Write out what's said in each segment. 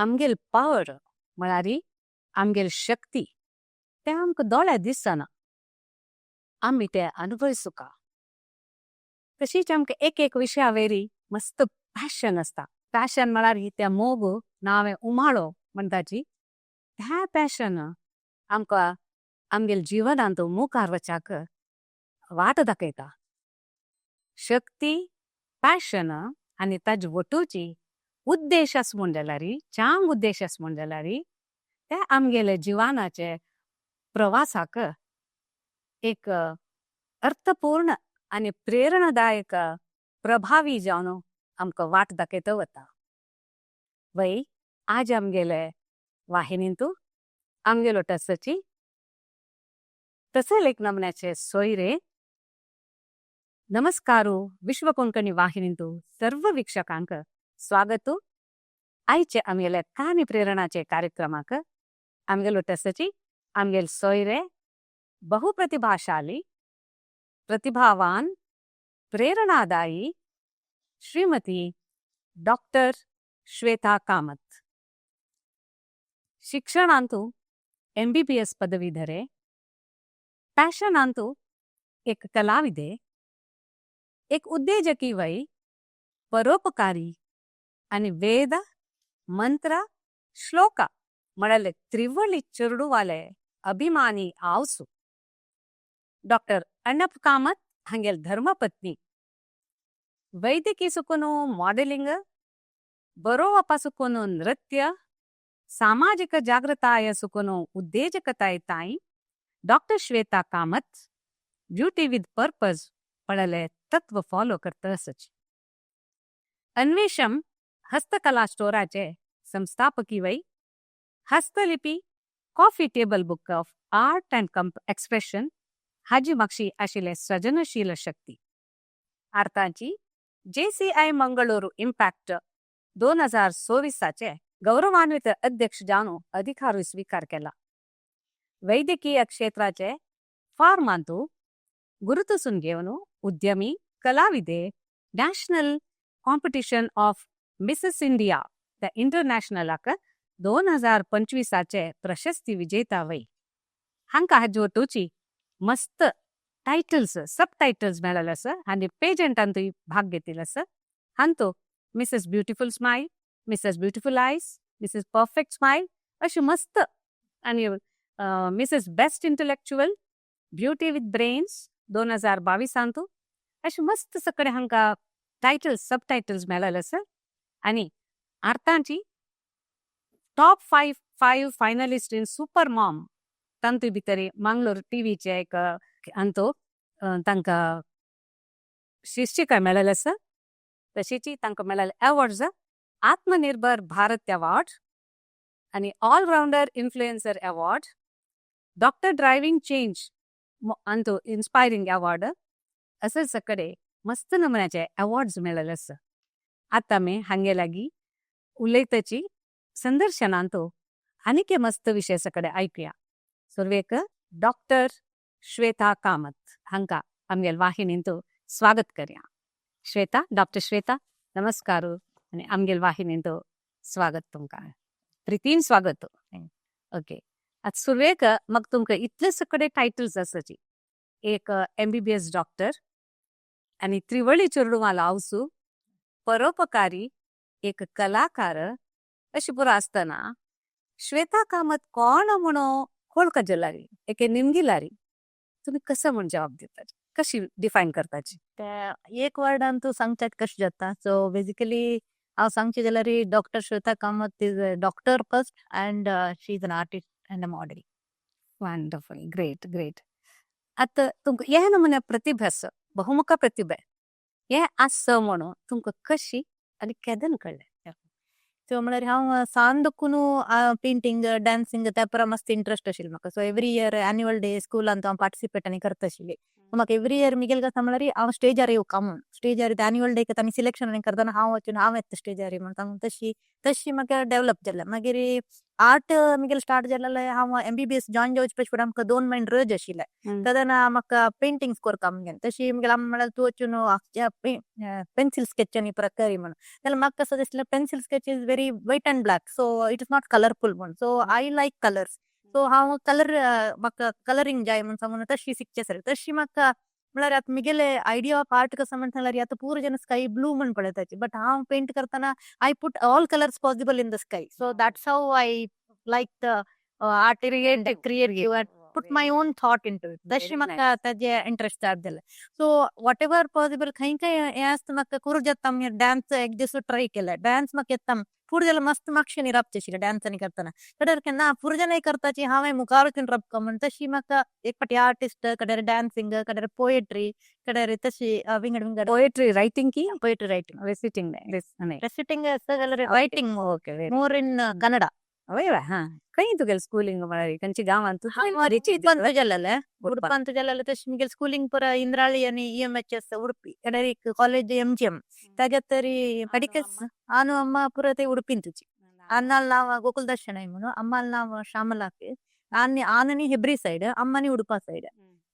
आमगेल पावर म्हळ्यार आमगेल शक्ती ते आमका दोळ्या दिसना, आमी ते अनुभवसुका। तशीच आमका एक एक विषयावेरी मस्त पॅशन असता। पॅशन म्हळ्यार ते मोग नावे उमालो म्हणताची ते पॅशन आमका आमगेल जीवनांत मुखार वचाक वाट दाखयता। शक्ती पॅशन आणि ताज वटूची उद्देश अस म्हण जाल्यारी चांग उद्देश अस म्हण जाल्यारी ते आमगेले जीवनाचे प्रवासाक एक अर्थपूर्ण आणि प्रेरणादायक प्रभावी जावन आमका वाट दाखयता वता। वई आज आमगेले वाहिनींतु आमगेलो तसची तसेल एक नमण्याचे सोयरे। नमस्कारू विश्व कोंकणी वाहिनींतु सर्व वीक्षकांक स्वागत। आयचे आमगेले काणी प्रेरणाचे कार्यक्रमाक आमगेलो तसची आमगेल सोयरे बहुप्रतिभाशाली प्रतिभावान प्रेरणादायी श्रीमती डॉक्टर श्वेता कामत। शिक्षणांतु एमबीबीएस पदवीधरे, पॅशनांतु एक कलाविदे, एक उद्योजकी वै, परोपकारी आणि वेद मंत्र श्लोक म्हळ्यार त्रिवळी चेरडुवाले अभिमानी आवसू डॉक्टर अण्णप्प कामत हांगेल धर्मपत्नी। वैद्यकी सुकून मॉडेलिंग, बरोवपा सुकून नृत्य, सामाजिक जागृताय सुकून उद्देजकताय ताई doctor Shweta Kamat beauty with purpose पळले तत्व फॉलो करता असच। अन्वेषम हस्तकला स्टोराचे संस्थापकी वै, हस्तलिपी coffee table book of art and expression हाजी मागशी आशिल्ले सृजनशील शक्ती। आर्थाची जेसीआय मंगळूर इम्पॅक्ट 2026 गौरवान्वित अध्यक्ष जावन अधिकार स्वीकार केला। वैद्यकीय क्षेत्राचे फार्मांतु गुरुतसून घेवन उद्यमी कलाविदे national competition of Mrs India the इंटरनॅशनलाक 2025 प्रशस्ती विजेता वै। हांका हाजी वटूची मस्त टायटल्स सब टायटल्स मेळ्ळेले आसा आनी पेजंटांतूय भाग घेतिल्लो आसा। हांतू Mrs beautiful smile, Mrs beautiful eyes, Mrs perfect smile अशी मस्त आनी Mrs best intellectual, beauty with brains 2022 अशी मस्त सगळे हांकां टायटल्स सब टायटल्स मेळ्ळेले आसा। आनी आर्थांची top five finalist in super mom तांतू भितर मंगलोर टीव्हीचे एक हांतू तांकां शिक्षिका मेळ्ळेले आसा। तशीच तांकां मेळ्ळेले अवॉर्ड्स आत्मनिर्भर भारत अवॉर्ड आनी all-rounder influencer award, doctor driving change Antu inspiring award असे सगळे मस्त नमुन्याचे अवॉर्ड्स मेळ्ळेले आसा। आतां आमी हांगे लागीं उलयताची संदर्शनांतू आनीक मस्त विशय सगळे आयकुया। सुरवेक डॉक्टर श्वेता कामत हांका आमगेल वाहिनींतू स्वागत करया। श्वेता, डॉक्टर श्वेता, नमस्कार आनी आमगेल वाहिनींतू स्वागत तुमकां, प्रितीन स्वागत। ओके, आतां सुरवेक म्हाका तुमकां इतले सगळे टायटल्स आसाची, एक एमबीबीएस डॉक्टर आनी त्रिवळी चेरडुवालो आवसू, परोपकारी, एक कलाकार अशी पुरो आसतना श्वेता कामत कोण म्हणून वळखचे लागली एके निमगी लारी तुमी कसं म्हण जवाब दितात, कशी डिफायन करताची? ते एक वर्डान तूं सांगच्याक कशें जाता? सो बेजिकली हांव सांगचें जाल्यार doctor Shweta Kamat is a doctor first and she is an artist and a model. Wonderful, great great. आतां तुमकां हे नमुने प्रतिभा आसा, बहुमुख प्रतिभा हे आसा म्हणून तुमकां कशी आनी केदन कळ्ळें? सो म्हळ्यार हांव सान दुखून पेंटींग, डान्सिंग त्या पुरा मस्त इंट्रस्ट आशिल्लो म्हाका। So every year annual day स्कुलांत हांव पार्टिसिपेट आनी करता आशिल्ली। म्हाका एवरी इयर मिगेल कसा म्हळ्यार हांव स्टेजार येवका म्हूण, स्टेजार एन्युअल डे आमी सिलेक्शन आनी करतना हांव वचून हांव येता स्टेजार म्हण तशी तशी म्हाका डेवलप जालें। मागीर आर्ट मिगेले स्टार्ट जालेले हांव एमबीबीएस जॉईन जावचे पयलीं फुडें आमकां 2 म्हयने रज आशिल्ले. तेन्ना म्हाका पेंटिंग्स करता मगे तशी मिगेले अम्मा म्हळ्यार तूं वचून पेन्सिल स्केच आनी करी म्हणून. जाल्यार म्हाका कसो दिसलें, pencil sketch is very white and black, so it is not colourful म्हूण. So I like colours, so हांव कलर म्हाका कलरींग जाय म्हूण सांगून तशी शिकचे सर. तशी म्हाका म्हळ्यार आतां मिगेले आयडिया ऑफ आर्ट कसो म्हणटा जाल्यार आतां पूरा जन स्काय ब्लू म्हण पळयताची, बट हांव पेंट करतना I put all colours possible in the sky. So that's how I like the art, creative and put my own thought into it. तशी म्हाका ताजे इंट्रस्ट स्टार्ट जाले. सो what ever possible खंय खंय हें आसता म्हाका करूं जाता. आमगे डान्स एक दीस ट्राय केले, डान्स म्हाका येता. पुरो जाल्यार मस्त मातशें राबचें आशिल्लें डान्स आनी करतना कडेर केन्ना पुरो जाणां करताची, हांवें मुखार वचून राबका म्हण. तशी म्हाका एक फावटी आर्टिस्ट कडेर डान्सिंग कडेर पोएट्री कडेर तशी विंगड विंगड. पोएट्री रायटिंग की? Poetry writing. रेसिटिंग? रेसिटिंग आसता जाल्यार writing okay. More in Kannada. वय हा, खंय तुगेलें स्कूलिंग म्हळ्यार खंयच्या गांवांत? उडुपांत जालेलें, उडुपांत जालेलें. तशें मिगेलें स्कुलिंग पुरा इंद्राळी आनी इएमएचएस उडुपी कडेर एक कॉलेज एमजीएम ताज्या तरी मेडिकल. आनु अम्मा पुरा ते उडुपींतूची. अन्नाल नाव गोकुलदास ಶೆಣೈ म्हणून, अम्माल नाव ಶ್ಯಾಮಲಾಕೆ. ಆನಿ ಆನನಿ ಹೆಬ್ರಿ ಸೈಡ್, ಅಮ್ಮನಿ ಉಡುಪಾ ಸೈಡ್.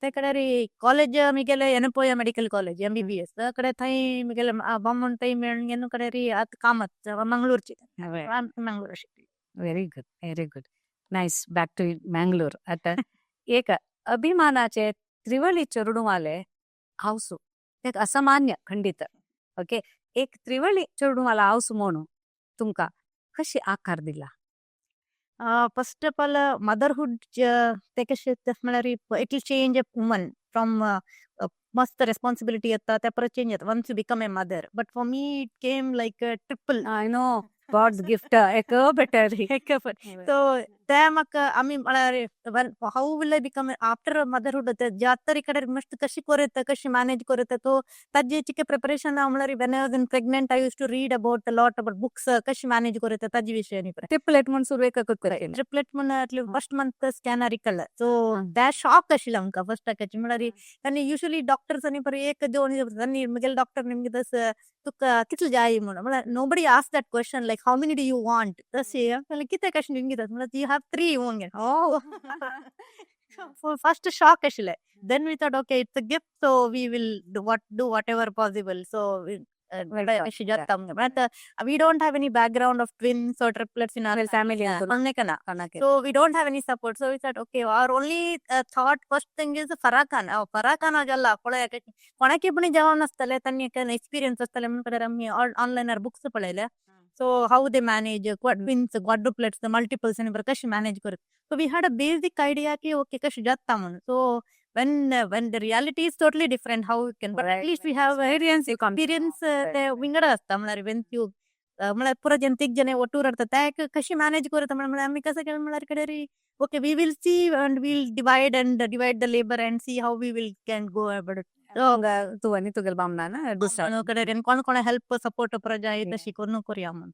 ते कडेर कॉलेज मिगेले ಯೆನೆಪೋಯ ಮೆಡಿಕಲ್ ಕಾಲೇಜ್ एमबीबीएस ಕಡೆ. ಥೈ मिगेले बामण थंय मेळून कडेर आत कामत मंगळूरची, मंगळूर शिकली. Very good, very good, nice. Back to Mangalore. आता एक अभिमानाचे त्रिवळी चेडूंवाले हावसू एक असामान्य खंडित. ओके, एक त्रिवळी चेडूंवाला हावसू म्हणून तुमका कशी आकार दिला? फर्स्ट ऑफ ऑल मदरहुड ते कशें म्हळ्यार it will change a woman from मस्त रेस्पॉन्सिबिलिटी येता त्या परत चेंज जाता once you become a mother, but for me it came like triple. I know, God's gift एक बेटर. सो ते म्हाका आमी म्हळ्यार how will I become after motherhood, जातरी कडेन मस्त कशी करता, कशी मॅनेज करता. तो ताजे चिके प्रिपरेशन म्हळ्यार when I was in pregnant, I used to read about lot about books, कशी मॅनेज करता ताजे विशय. ट्रिपलेट म्हूण सुरवेक. ट्रिपलेट म्हण फर्स्ट मंथ स्कॅनार कळ्ळें. सो ते शॉक आशिल्लें आमकां फर्स्ट टाकाची. म्हळ्यार आनी युजली डॉक्टर्स आनी बरें एक दोन आनी म्हगेले डॉक्टर निमगे तस तुका कितले जाय म्हणून. म्हळ्यार nobody ask that question like how many do you want. तशें कितें कशें निमगे म्हळ्यार you have three म्हणून. फर्स्ट शॉक आशिल्लें. Then we thought, okay, it's a gift, so we will do whatever possible. So अशें जाता आमगें. We don't have any background of twins or triplets in our family. Family, so we don't have any support. So we thought, okay, our only thought, first thing is Farah Khan. Farah Khan जाला पळय, कोणाकी पण जेवण नासतलें, तांणी experience आसतलें म्हणून आमी ऑनलायनार books पळयले. So how they manage twins, quadruplets, multiples आनी कशें मॅनेज करत. So we had a basic idea की ओके कशें जाता म्हणून. So when the reality is totally different, how can, but at least we have experience. Experience. ते विंगड आसता. म्हळ्यार when you म्हळ्यार पुरो जन तीग जण ಒಟ್ಟೂರ್ ಇರ್ತದೆ, ते कशी मॅनेज करता. म्हळ्यार आमी कसं केलें म्हळ्यार कडेन okay, we will see and we'll divide and divide the labour and see how we will can go about it. तूं आनी तुगेले बामणान दुसरो. कडेन कोण कोण हेल्प सपोर्ट पुरो जाय तशी करून करुया म्हणून.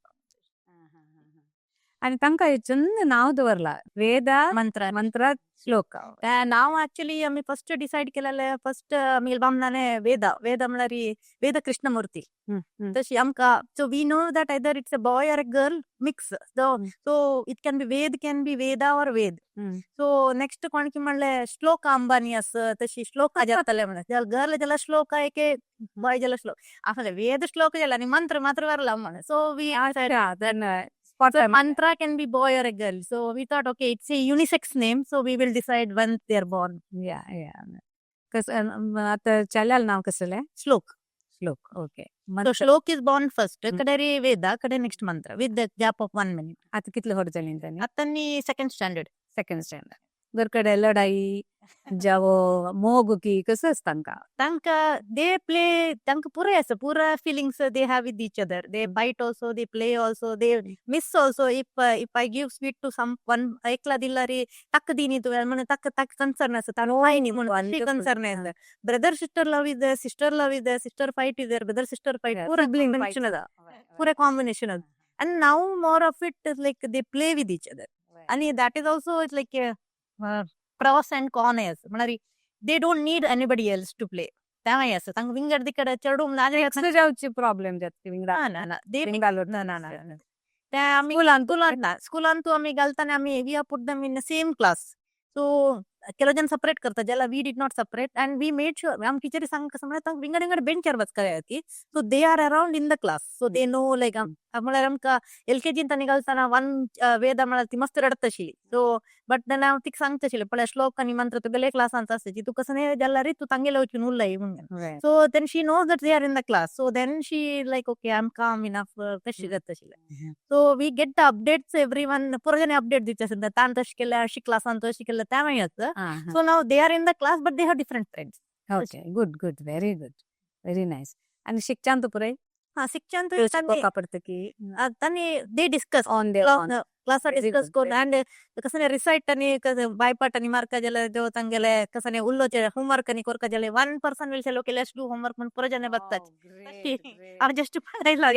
आनी तांकां चंद नांव दवरला, वेदा, मंत्र. मंत्र, श्लोक. नाव ಆಕ್ಚುಲಿ आमी फर्स्ट डिसाइड केलेले, फर्स्ट आमगेले बामणाने ವೇದ, ವೇದ म्हळ्यार ವೇದ ಕೃಷ್ಣಮೂರ್ತಿ. तशी आमकां, so we know that either it's a boy or a girl mix, so it can be Ved, can be Veda or Ved. So next कोणकी म्हणले श्लोक अंबानी आस, तशी श्लोक जातले म्हणले. गर्ल जाल्यार श्लोक, एके बॉय जाल्यार श्लोक. आसले वेद श्लोक जाले आनी मंत्र मात्र वरला म्हण. So we So mantra can be boy or a girl. So we thought, okay, it's a unisex name, so we will decide when they are born. या, कसं आता चल्याला नाव कसले? Shlok. श्लोक, okay. So Shlok is born first, कडेरी Veda, कडे next mantra with the gap of 1 minute. आता कितले वर्ष जाली तांणी? आतां सेकंड स्टँडर्ड. Second standard. घरकडे लढाई जावो मोग की कसं आसता तांकां? तांकां they play, तांकां पुराय आसा, पुरा feelings they have with each other. They fight also, they play also, they miss also. If I give sweet to some one, एकला दिला री ताका दिनी तुवें म्हणून ताका ताका कन्सर्न आसा, ताणें खायनी म्हणून कन्सर्न आसा. Brother sister love is there, sister love is there, sister fight is there, brother sister fight, पुरा Sibling fight. Combination आसा, पुरा कॉम्बिनेशन आसा. And now more of it is like they play with each other. आणि that is also like pros and con आसा. म्हळ्यार they don't need anybody else to play. तेंय आसा तांकां विंगड तिकड चेडूं जावची प्रॉब्लेम जाता विंगडा. ना ना, दे विंगडा. ना ना ना. ते आमी स्कुलान स्कुलान ना, स्कुलान तूं आमी घालता आमी we have put them in same class. So ಕೆಲವು ಜನ ಸಪರೇಟ್ करता जाल्यार we did not separate and we made sure. आम टिचरी सांग कसं म्हळ्यार तांकां विंगड विंगड बेंचार बसकाय ती, so they are around in the class, so they know like. म्हळ्यार आमकां एल के जीन तांणी घालतना वन वेदा म्हळ्यार ती मस्त रडत आशिल्ली. सो बट then हांव तिका सांगता आशिल्लें, पळय, श्लोक आनी मंत्र तुगेले क्लासांत आसता, तूं कसं नाही जाल्यार तूं तांगेले वचून उरलाय म्हणून. So then she knows that they are in the class, so then she like, "Okay, I am calm enough." तशी जाता आशिल्लें. So we get the updates, every one पुरो जण अपडेट दिता आसता, तान तशें केलें, अशी क्लासान तशें केलें, तें मागीर आसता. So now they are in the class, but they have different friends. Okay, good, good, very good, very nice. आणि शिकच्यान पुरे हा, शिक्षण शिकोवपा पडटा की तांणी they discuss on their own. क्लासार Very discuss good, करून अँड कसं रिसाइट आनी कसं बायपाट आनी मार्का जाल्यार त्यो तांगेले कसं उल्लोचे होमवर्क आनी कोरका जाल्यार one person will say, "Okay, let's do homework" म्हण पुरो जण बसतात. हांव जस्ट पळयला.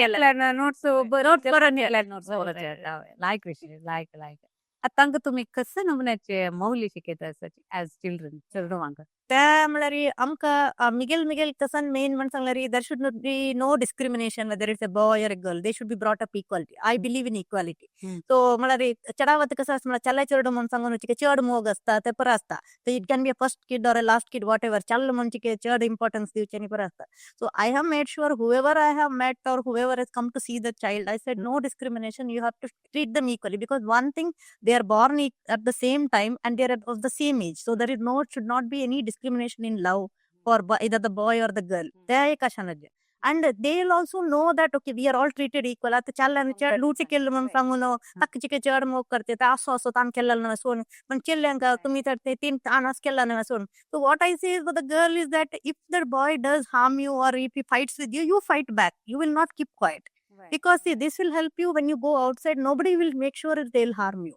नोट्स. नोट्स बरोवन. नोट्स लायक विषय लायक लायक. आतां तांकां तुमी कसं नमुन्याचे मौल्य शिकयता ॲज चिल्ड्रन, चेडवांक? त्या म्हळ्यार आमकां मिगेल मिगेल तसन मेन म्हण सांगल्यार there should not be no discrimination, whether it's a boy or a girl. They should be brought up equality. I believe in equality. So म्हळ्यार चडावत कसं आसता म्हळ्यार चले चेडूं म्हण सांगून चड मोग आसता, ते बरो आसता. It can be a first kid or a last kid, whatever. चल म्हणचे चड इम्पॉर्टन्स दिवचें आनी बरो आसता. So I have made sure whoever I have met or whoever has come to see the child, I said, "No discrimination, you have to treat them equally," because one thing, they are born at the same time and they are of the same age, so there is no should not be any discrimination in love for either the boy or the girl. ते एक अशाने and they will also know that, okay, we are all treated equal. आता चल आनी चड लुटी केल्लो म्हणून सांगून ताका चड मोग करते ते असो असो ताण केल्लो ना सोन पण चेल्ल्यांक तुम्ही तर ते तीन ताणस केला ना सोन. So what I say is for the girl is that if the boy does harm you or if he fights with you, you fight back. You will not keep quiet, because see, this will help you when you go outside. Nobody will make sure if they'll harm you.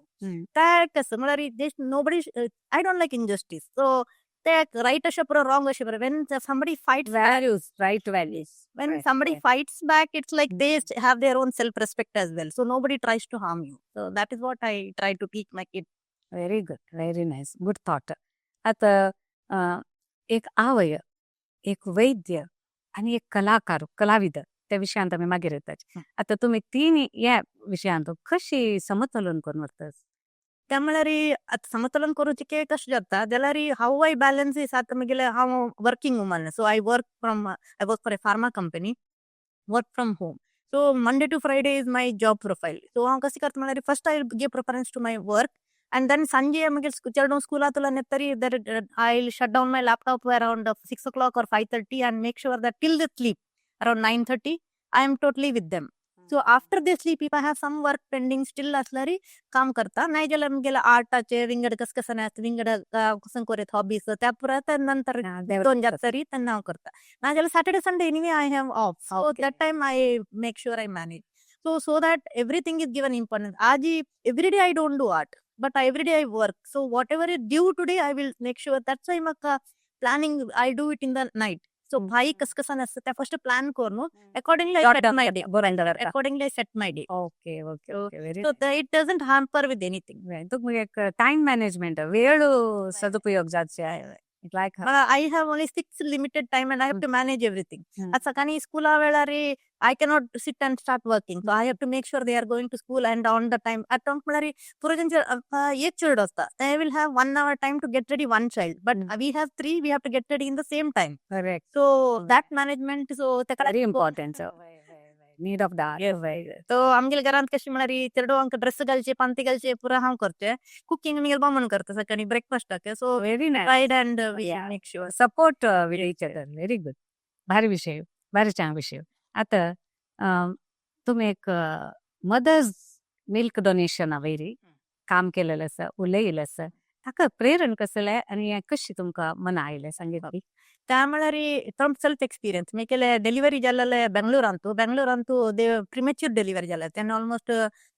त्या कसं म्हळ्यार nobody, I don't like injustice. So ते right अशें पुरो, wrong अशें पुरो, when somebody fights values, right values. When somebody fights back, it's like they have their own self respect as well, so nobody tries to harm you. So that is what I try to teach my kids. Very good, very nice, good thought. आता एक आवय, एक वैद्य आणि एक कलाकार, कलाविद, त्या विशयांत आमी मागीर येतात. आता तुमी तीन ह्या विशयांत कशी समतोलन करून व्हरतात? त्या म्हळ्यार आतां समतोलन करूचे कशें जाता जाल्यार हाव I balance is आतां म्हगेलें हांव working woman, so I work for a pharma company, work from home. So Monday to Friday is my job profile. So हांव कशें करता म्हळ्यार first I give preference to my work and then Sanjay मागीर चेडूं स्कुलांतल्यान येतरी I will shut down my laptop around 6 o'clock or 5:30 and make sure that till they sleep around 9:30, I am totally with them. So after they sleep, if I have some work pending still आसल्यार काम करता, नाही जाल्यार म्हगेलें आर्टाचे विंगड कस कस आसता, विंगड कसं कोरेत हॉबीज त्या पुराय नंतर दोन जातरी तेन्ना हांव करता. नाजाल्यार Saturday, Sunday anyway I have off, so that time I make sure I manage, so that everything is given importance. आज every day I don't do art, but every day I work, so whatever is due today, I will make sure. That's why म्हाका planning I do it in the night. So भाई कस कसान आसता ते first plan करून accordingly I set my day. Accordingly I set my day. Okay okay okay very So it doesn't hamper with anything. तुका एक time management, वेळ सदुपयोग जाचे like. I have only six limited time and I have to manage everything. आता सकाळी स्कुला वेळार I cannot sit and start working, so I have to make sure they are going to school and on the time. आता म्हळ्यार पुरो एक चेडो आसता, they will have one hour time to get ready one child, but we have three, we have to get ready in the same time. Correct so that management, so तेका very important, need of the. So आमगेल्या घरांत कशी म्हळ्यार चेडवांक dress घालचे, पांती घालचे पुरा हांव करचे, कुकिंग मिगेल बामण करता सकाळी ब्रेकफास्टाक, so very nice. Pride and make sure. Support with each other, very good. भारी विषय, भारी चांग विषय. आता तुम्ही एक मदर्स मिल्क डोनेशन वयरी काम केलेलं आसा, उलयलें आसा, ताका प्रेरण कसलें आनी हें कशी तुमकां मना आयलें सांगीत. त्या म्हळ्यार from self experience. Macaulay delivery जाल्लेले ಬೆಂಗಳೂರಂತು ಬೆಂಗಳೂರಂತೂ they premature delivery जाल्ले तेन्ना ऑलमोस्ट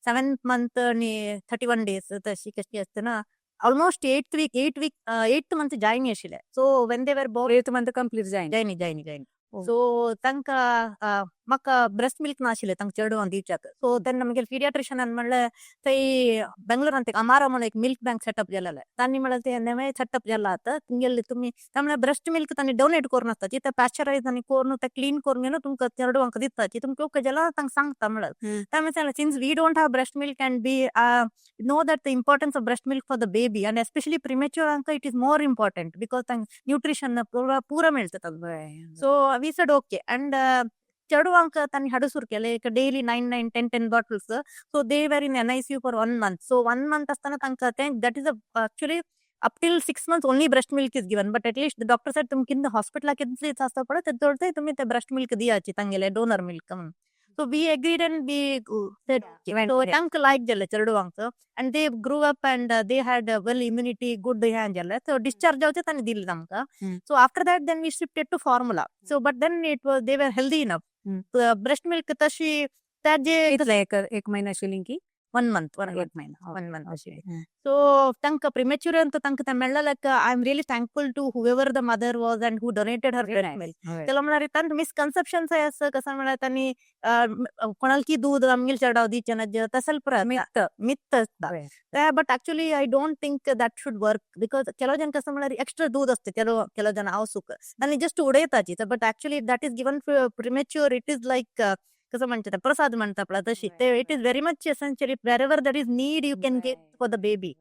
सेवेंथ मंथ आनी 31 डेज तशी कशी आसतना almost eighth week, 8 week, eighth month join आशिल्ले. So when they were born eighth month complete जायना. जायनी जायनी जायनी. Oh. सो तांकां म्हाका ब्रेस्ट मिल्क नाशिल्लें तांकां चेडवांक दिवच्याक. सो तेन्ना मागीर पिडियाट्रिशियनान म्हणलें, थंय बेंगलोरांत एक अमारा म्हणून एक मिल्क बँक सेटअप जालेलें. तांणी म्हणलें, ते नवें सेटअप जाला आतां तुमगेले, तुमी ते म्हणल्यार ब्रेस्ट मिल्क तांणी डोनेट करून आसता ते पॅश्चरायज आनी करून ते क्लीन करून घेवन तुमकां चेडवांक दिता. तुमकां ओके जाल्यार तांकां सांगता म्हणलें. तांणी सांगलें, since we don't have breast milk and we know that the importance of breast milk for the baby and especially premature it is more important because nutrition पूरा पूरा मिळतं. So we said okay and चेडवांक तांणी हाडू सुरू केले एक daily nine nine 10 10 bottles. So they were in NICU for one month. So one month असताना तांकां ते, that is actually up till 6 months only breast milk is given, but at least the doctor said तुमी कितें हॉस्पिटलाक कितले आसता पळय ते तुमी ते ब्रेस्ट मिल्क दियाची, तांगेले डोनर मिल्क म्हणून. So we agreed and we said Went so ahead. तांकां लायक जालें चेडवांक and they grew up and they had well immunity good हें जालें. सो डिस्चार्ज जावचे तांणी दिलें तांकां. So after that then we shifted to formula. So but then it was, they were healthy enough. Breast milk तशी ताजे कितले, एक एक महिना आशिल्ली की? One month, one. एक महिना. One month. Okay. सो तांकां प्रिमेच्युअर तांकां तें मेळ्ळें. I am really thankful to whoever the mother was and who donated her breast milk. त्याला म्हळ्यार तांकां मिसकन्सेप्शन्स आसा. कसं म्हळ्यार तांणी कोणाला की दूध आमगेले चेडवाक दिवचें ना, तशें पुरो मिथ. मिथ आसता, but actually I don't think that should work because ಕೆಲವು ಜನ कसं म्हळ्यार एक्स्ट्रा दूध असते ಕೆಲವು ಕೆಲವು ಜನ आवसूक आनी just उडयताची, but actually that is given premature. It is like कसं म्हणतात, प्रसाद म्हणता आपला तशी ते. It is very much essential. Wherever there is need, you can give for the baby.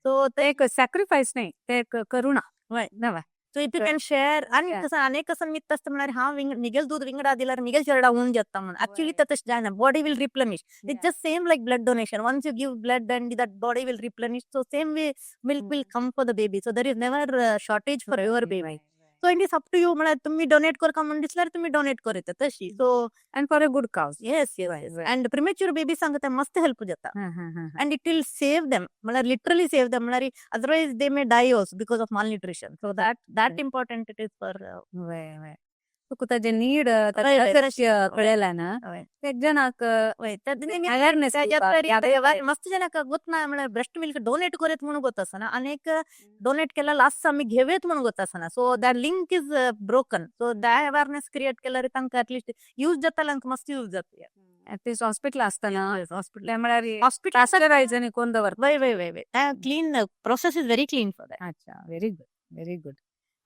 So ते एक सॅक्रिफायस नाही, ते एक करुणा. नवा. So if you can share आणि कसं अनेक कसं मिथ आसता म्हळ्यार हांव मिगेल दूध विंगडा दिल्यार मिगेल चेडा होऊन जाता म्हणून. ऍक्च्युली ते तशें जायना. Body will replenish. It's just same like blood donation. Once you give blood and that body will replenish, so same way milk will come for the baby. So there is never shortage for your baby. So it is up to you. म्हळ्यार तुम्ही donate करका म्हणून दिसल्यार तुम्ही donate करता तशी. So And for a good cause. Yes, and premature baby सांगता मस्त हेल्प जाता and it will save them, म्हळ्यार लिटरली सेव्ह देम. म्हळ्यार otherwise they may die also because of malnutrition. So that important it is for वय वय तुका ताजे need कळयला ना एक जणाक अवेअरनेस. मस्त जणांक गोत ना, म्हळ्यार ब्रेस्ट मिल्क डोनेट करीत म्हणून गोत आसना आनी एक डोनेट केलेलो आसता आमी घेवयत म्हणून गोत आसना. So that link is broken. So that awareness create केल्यार तांकां एटलिस्ट यूज जाताले, मस्त यूज जाता. ऍटलिस्ट हॉस्पिटल असताना हॉस्पिटल. म्हळ्यार हॉस्पिटल. पास्चरायज आनी कोण दवरता. वय वय वय वय clean process is very clean for that. अच्छा, व्हेरी गुड, व्हेरी गुड.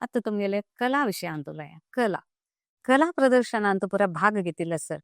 आता तुमगेले कला विषयांत उलया. कला कला प्रदर्शनांत पुरा भाग घेतिल्लो सर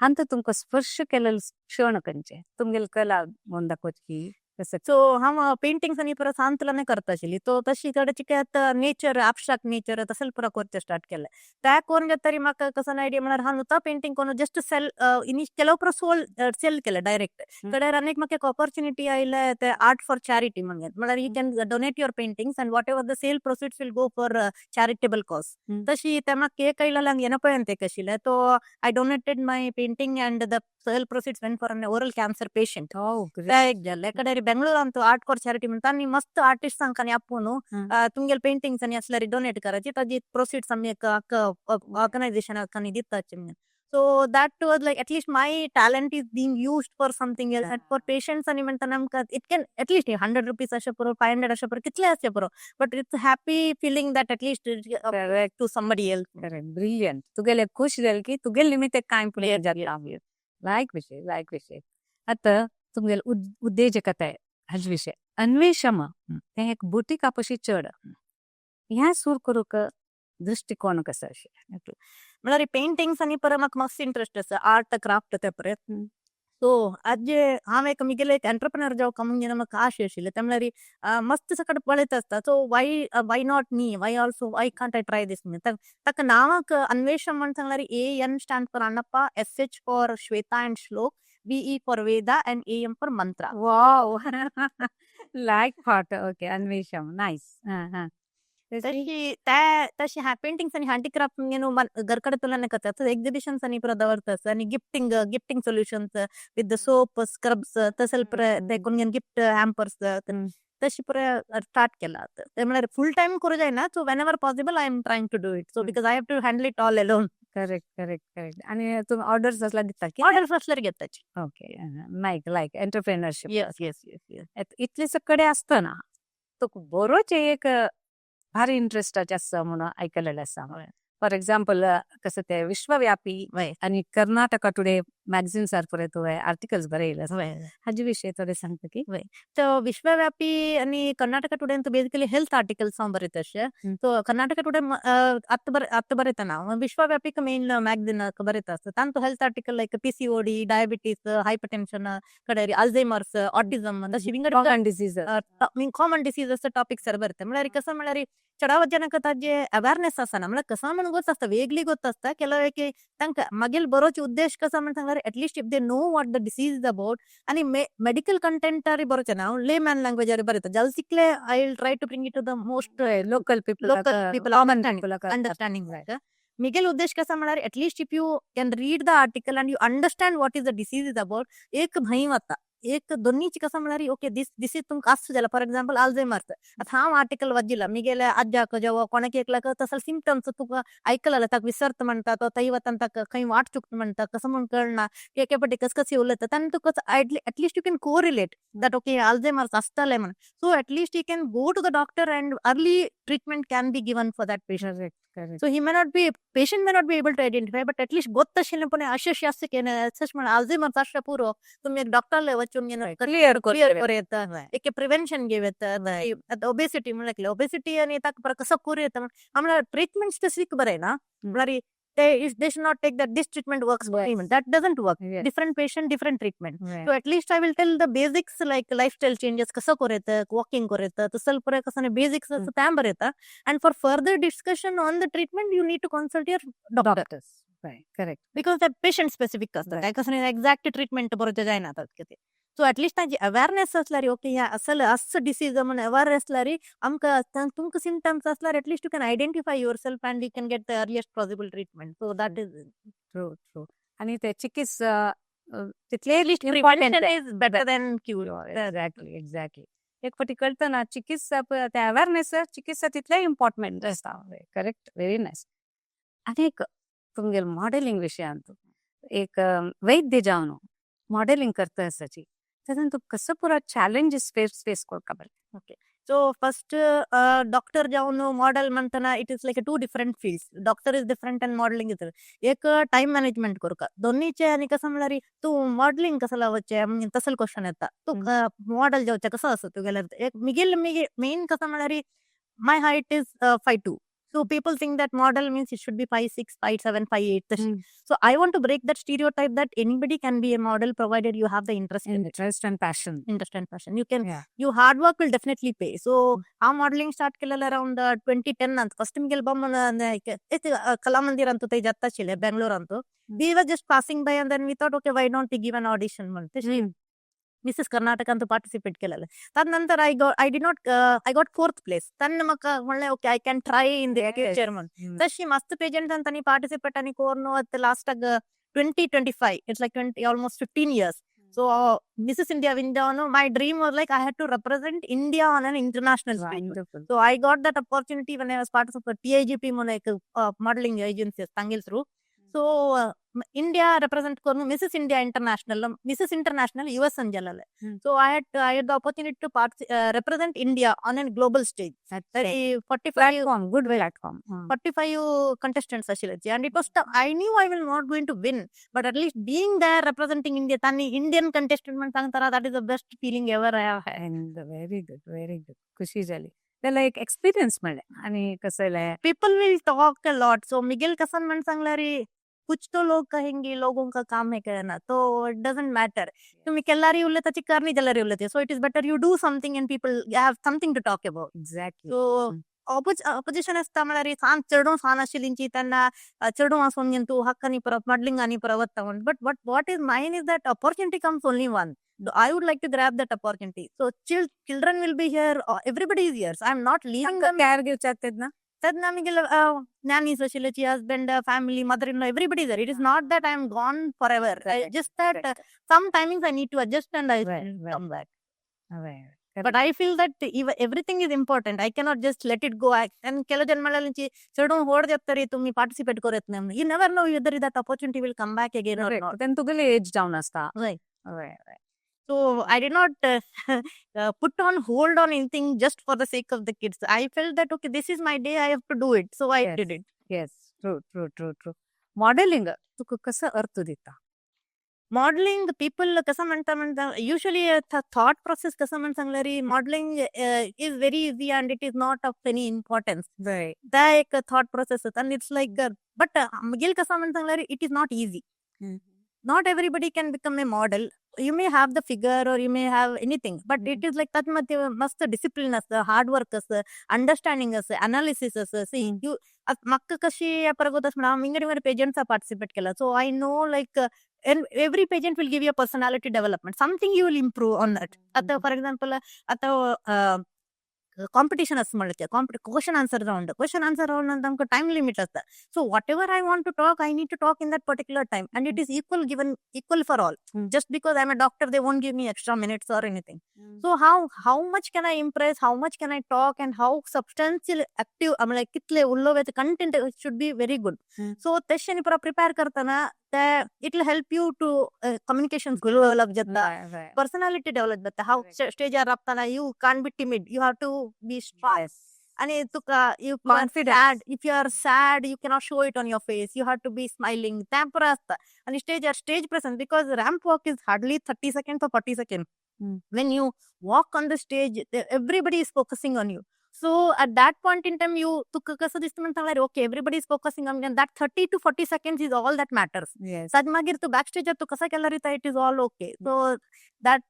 हांत तुमकां स्पर्श केलेलो क्षण खंयचे, तुमगेले कला म्हणून दाखोवची कसं? सो हांव पेंटिंग्स आनी पुरा सांतलाने करता आशिल्ली. तो तशी कडेची आतां नेचर, अबस्ट्रॅक्ट नेचर तशें पुरा करचें स्टार्ट केलें. त्या करून तरी म्हाका कसो आयडिया म्हळ्यार हांव नुता पेंटिंग करून जस्ट सेल इनिश ಕೆಲವು पुरा सोल सेल केलें डायरेक्ट. कडेर आनी म्हाका एक ऑपॉर्च्युनिटी आयले ते आर्ट फॉर चॅरिटी म्हणून, म्हळ्यार you can donate your paintings and whatever the sale proceeds will go for charitable cause. तशी ते म्हाका एक आयलेलें येनपयंत एक आशिल्लें. तो I donated my painting and the sale proceeds went for an oral cancer patient. ते एक जालें. कडेर बेंगळूरांत आर्ट फॉर चॅरिटी म्हणटा आनी मस्त आर्टिस्टांक आनी आपोवन तुमगेले पेंटिंग्स आनी आसल्यार डोनेट करायची, ताजी प्रोसिड्स आमी एक ऑर्गनायझेशनाक आनी दिताची म्हणून. So that was like at least my talent is being used for something else and for patients. आनी म्हणटाना आमकां it can at least ₹100 अशें पुरो, 500 अशें पुरो, कितले आसचे पुरो, but it's happy feeling that at least to somebody else. Brilliant. तुगेले खुश जालें की तुगेले निमित्त काय पुढे जाता. लायक विषय, लायक विषय. आता तुमगेले उद्देजकताय हाज विषय अन्वेषम ते एक बुटीका पशी चड ह्या सुर करूक दृष्टिकोन कसो अशें? म्हळ्यार पेंटिंग्स आनी परत म्हाका मस्त इंट्रस्ट आसा, आर्ट क्राफ्ट ते परत. सो आजे हांव एक मिगेले एक एंटरप्रेनर जावका म्हणजे म्हाका आशे आशिल्ले. ते म्हळ्यार मस्त सकट पळयत आसता. So why not me? Why also why can't I try this? ताका नांवाक अन्वेषण म्हण सांगल्यार A N stand for Annappa, S H for Shweta and Shlok, V E for Veda and A M for mantra. Wow, like what. Okay, अन्वेषम, nice. हा हा. तशी त्या तशी हा पेंटिंग्स आणि हँडीक्राफ्ट न्हू घरकडे तुलना करतात, एक्झिबिशन्स आणि पुरा दवरतात आणि gifting solutions with the soap, scrubs तसं ते कोण गिफ्ट हॅम्पर्स तशी पुरा स्टार्ट केला. ते म्हळ्यार फुल टाइम करू जायना. So whenever possible I am trying to do it, so because I have to handle it all alone. Correct correct correct आणि तुम्ही ऑर्डर्स असल्यार दिता की? ऑर्डर्स असल्यार घेताची. ओके, लायक लायक एंटरप्रेनरशिप. Yes. इतले सगळे आसतना तो बरोच एक भारी इंट्रस्टाचे आसा म्हणून आयकलेलें आसा. फॉर एक्झाम्पल, कसं ते विश्वव्यापी आणि कर्नाटका टुडे मॅगझिन सारखे तुवें आर्टिकल्स बरयले. हाजे विशय थोडे सांगता की? ಸೊ ವಿಶ್ವವ್ಯಾಪಿ आणि कर्नाटಕ ಟುಡೇ ಅಂತ ಬೇಸಿಕಲಿ ಹೆಲ್ತ್ ಆರ್ಟಿಕಲ್ಸ್ ಹಾಂವ್ ಬರೀತ ಅಷ್ಟೇ. ಸೊ ಕರ್ನಾಟಕ ಟುಡೇ ಹತ್ತು ಬರೀತ ನಾವು. ವಿಶ್ವವ್ಯಾಪಿಕ ಮೇನ್ ಮ್ಯಾಗಝಿನ್ ಬರೀತ. ತಾಂತು health article like PCOD, diabetes, hypertension, ಕಡೆ ಅಲ್ಝೈಮರ್ಸ್, ಆಟಿಸಮ್ ತशी ವಿಂಗಡ common disease. Common diseases topics ಬರುತ್ತೆ. म्हळ्यार कसं म्हळ्यार चडावत ಜನಕ್ಕೆ ताजे अवेअरनेस आसना. म्हळ्यार कसं म्हणून गोत आसता, वेगली गोत आसता. ಕೆಲವಕ್ಕೆ तांकां मागील बरोवचे उद्देश कसो म्हण सांगल्यार, at least if they know what the disease is about आणि मेडिकल कंटेंट बरोवचे ना, हांव ले मॅन लँग्वेज बरयता. जाल तितले I will try to bring it to the most local people. Local people. Common. Understanding. Miguel उद्देश कसा म्हळ्यार, at least if you can read the article and you understand what is the disease is about, एक भंय वता. एक दोन्हीची कसं म्हळ्यार, ओके, this this is तुमकां आसू जाल्यार, फॉर एक्झाम्पल अल्झायमर्स. आतां हांव आर्टिकल वाचिला, मिगेले आज्याक जेवा कोणाक एकल्याक तसले सिमटम्स तुका आयकला जाल्यार, ताका विसरता म्हणटा तो, थंय वता ताका खंय वाट चुकता म्हणटा, कसं म्हूण कळना, एके फावटी कस उलयता तेन्ना तुका at least you can correlate that, okay, Alzheimer's आसतलें म्हणून. So at least you can go to the doctor and early treatment can be given for that patient. So he may not be patient may not be able to identify, but at least ಗೊತ್ತशिल्लें पण अशें अशें आसता की अशें म्हण Alzheimer's आसल्या पुरो, तुमी डॉक्टरले वचून क्लियर. क्लियर करूं येता, एक प्रिव्हेन्शन घेवं येता. आतां ओबेसिटी म्हणल्यार, ओबेसिटी आनी ताका कसो करूं येता म्हळ्यार ट्रिटमेंट स्पेसिफीक बरय ना. म्हळ्यार ते they should not take that this treatment works, that doesn't work. Different patient, different treatment. So at least I will tell the basics like lifestyle changes कसं करूं येता, वॉकिंग करूं येता, तसं पुराय कसं बेसिक्स तें बरयता and for further discussion on the treatment you need to consult your doctor. Doctors, correct. Because ते पेशंट स्पेसिफिक आसता. काय कसं एक्झॅक्ट ट्रिटमेंट बरोवचें जायना ते. सो एटलिस्ट ताजी अवेअरनेस आसल्यार, ओके, ह्या असले असो डिसीज म्हण अवेअर आसल्यार, आमकां तुमकां सिमटम्स आसल्यार at least you can identify yourself and you can get the earliest possible treatment. So that is true true आणि ते चिकित्सा तितले Prevention is better than cure. Exactly exactly एक फावटी कळटा ना चिकित्सा, ते अवेअरनेस, चिकित्सा तितले इम्पॉर्टंट आसता. Correct, very nice. आनी एक तुमगेल मॉडेलिंग विशयांत, एक वैद्य जावन मॉडेलिंग करता आसाची, तेन्ना तुका कसो पुरो चॅलेंजीस फेस करपा पडटा? Okay. So first doctor जावन मॉडेल म्हणताना it is like two different fields. Doctor is different and modeling is एक टाइम मॅनेजमेंट करूका दोन्हीचे. आणि कसं म्हळ्यार तूं मॉडलिंग कसं लावचे तसं क्वेश्चन येता. तूं मॉडेल जावचें कसं आसा तुगेलें? एक मिगेल मिगे मेन कसं म्हळ्यार, my height is 5'2. So people think that model means it should be 5'6, 5'7, 5'8. So I want to break that stereotype that anybody can be a model, provided you have the interest in it. Interest and passion. Interest and passion. You can, you hard work will definitely pay. So ಆ modelling start केलेलं around 2010 ಅಂತ. First ಮಿಗೆಲ್ ಬೊಮ್ಮನ Kalamandir ಅಂತ ಜಾತ್ತಾ ಆशिल्लें ಬೆಂಗಳೂರು ಅಂತೂ. We were just passing by and then we thought, okay, why don't we give an audition म्हणते. Mrs Karnataka ಅಂತ participate केलेलं. ತದ I got I did not I got fourth place. ತನ್ನ ಮಕ್ಕ म्हणलें, okay, I can try in the future म्हणून. तशी मस्त पेजंट तांणी पार्टिसिपेट आनी corn last 2025, it's like 20, almost 15 years. So Mrs. India win my dream was like I had to represent India on an international stage. So I got that opportunity when I was part of TIGP म्हणून एक modeling agency तांगेल through. So India represent करून Mrs India international, Mrs international US जालेले. So I had the opportunity to part represent India on an global stage. 45 platform, good platform. 45 contestants आशिल्ले and it was tough. I knew I will not going to win, but at least being there representing India, तांणी Indian contestant म्हण सांगताना, that is the best feeling ever I have had. And very good, very good. खुशी जाली. त्याला एक experience म्हणलें आणि कसं जालें? People will talk a lot. So Miguel कसन म्हण सांगल्यार, कुछ तो लोग कहेंगे, लोगों का काम है कहना, तो it doesn't matter. तुम्ही केल्यारी उलयताची, करणी जाल्यार उलयता. So it is better you do something and people have something to talk about. Exactly so opposition आसता म्हळ्यार सान चेडूं सान आशिल्लींची तेन्ना चेडूं आसून तूं हक्क परत मॉडलिंग आनी परत वता म्हण. But what is mine is that opportunity comes only one. I would like to grab that opportunity. So children will be here, everybody is here. I am not leaving them. Care घेवच्याक तेन्ना? तेन्ना आमी nannies आशिल्ल्याची, husband, family, mother in law, everybody there. It is not that I am gone forever, just that some timings I need to adjust and I come back. But I feel that everything is important. I cannot just let it go. And ಕೆಲವು ಜನ ಮಳಲಿಂಚಿ चेडूं होड जातरी तुम्ही participate करत नाही. You never know whether that opportunity will come back again or not. तेन्ना तुगेले as down आसता. Right. So I did not put on hold on anything just for the sake of the kids. I felt that, okay, this is my day, I have to do it. So I did it. Yes. True, true, true, true. Modelling तुका कसो अर्थ दिता? Modelling people कसं म्हणता म्हणता, usually thought process कसं म्हण सांगल्यार, modelling is very easy and it is not of any importance. त्या एक थॉट प्रोसेस आनी it's like, but म्हगेल कसं म्हण सांगल्यार, it is not easy. Not everybody can become a model. You may have the figure or you may have anything, but it is like that मध्ये मस्त discipline असतं, hard work असतं, understanding असतं, analysis असतं. C, you म्हाका कशी प्रगत म्हणून हांव विंगड विंगड पेजंट्सा पार्टिसिपेट केला, so I know, like, every pageant will give you personality development, something you will improve on that. आता फॉर एक्झाम्पल, आता कॉम्पिटिशन असं म्हणलं, question answer round. Question answer round नंतर आमकां टायम लिमिट आसता, so whatever I want to talk, I need to talk in that particular time, and it is equal given, equal for all. Just because I am a doctor, they won't give me extra minutes or anything. So how much can I impress, how much can I talk, and how substantial active, म्हळ्यार कितले उलोवपाचे content should be very good. So तशें पुरा prepare करतना ते it will help you to communication develop जाता, personality develop जाता. हाव स्टेजार राबताना you can't be timid, you have to be strong. आणि तुका you Confidence. If you are sad, you cannot show it on your face, you have to be smiling. त्या पुरा आसता. आणि स्टेजार stage presence, because ramp walk is hardly 30 second or 40 second. When you walk on the stage, everybody is focusing on you. So at that point in time, you तुका कसं दिसतं म्हणता, okay, everybody is focusing on, that 30 to 40 seconds is all that matters. Taj मागीर तू back स्टेजार तू कसा केला रिता, it is all okay. So that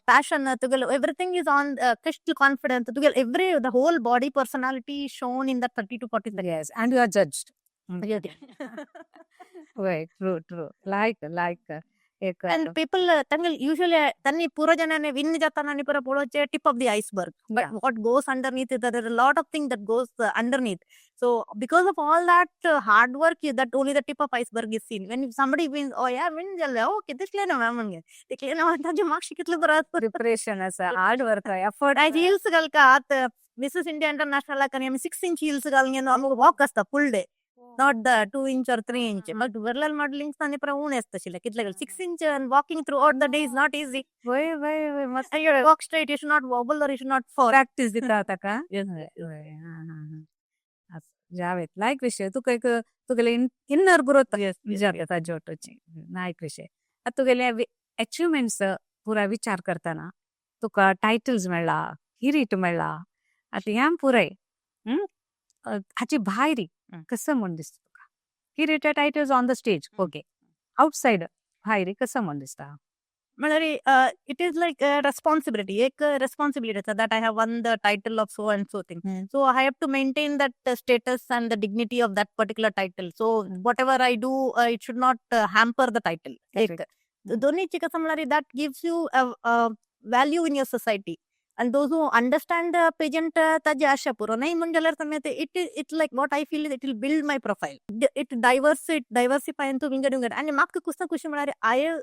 passion तुगेलो, everything is on crystal confident तुगेल, every the whole body, personality shown in that 30 to 40 second. Yes, and you are judged. Right, true, true. Like एक And people तांगे usually त्यांनी पुरो जणांनी win जाताना आनी पुरो पळोवचे tip of the iceberg, but what goes underneath, there are lot of thing that goes underneath. So because of all that hard work, that only the tip of iceberg is seen. When somebody wins, oh yeah, win जाले, okay, दिसले ना ma'am, म्हणजे दिसले ना, ताजे marks कितले बरं. Preparation आसा, हार्ड वर्क, एफर्ट. आयज हिल्स घालका. आत मिसेस इंडिया इंटरनॅशनल आनी आमी 6 इंच हिल्स घालून आमकां वॉक आसता full day, not the 2 inch or 3 inch. But वर्लल modelling आनी पुरा उणें आसता आशिल्लें कितले 6 inch and walking throughout the day is not easy. वय वय वय मस्त. And you walk straight, you should not wobble or you should not fall. Practice दिता ताका. वय वय, हा हा हा, जावेत लायक विषय. तुका एक तुगेले इनर ग्रोथ जाता ताजे वटोची. लायक विषय. आतां तुगेले अचिवमेंट्स पुरा विचार करतना, तुका टायटल्स मेळ्ळा, किरीट मेळ्ळा, आतां ह्या पुराय हाची भायरी कसं म्हूण दिसता तुका? किरीट, titles on the stage, okay, outside भायरी कसं म्हूण दिसता? म्हळ्यार it is like responsibility, एक रेस्पॉन्सिबिलिटी आसा that I have won the title of so and so thing. So I have to maintain that status and the dignity of that particular title. So whatever I do, it should not hamper the title. एक दोन्हीची कसं म्हळ्यार, that gives you value in your society, and those who understand the pageant, ताजे आशा पुरो नाही म्हण जाल्यार तुमी it it like, what I feel, it will build my profile, it diverse, it diversify तूं विंगड विंगड. आनी म्हाका कुसता खुशी म्हळ्यार, I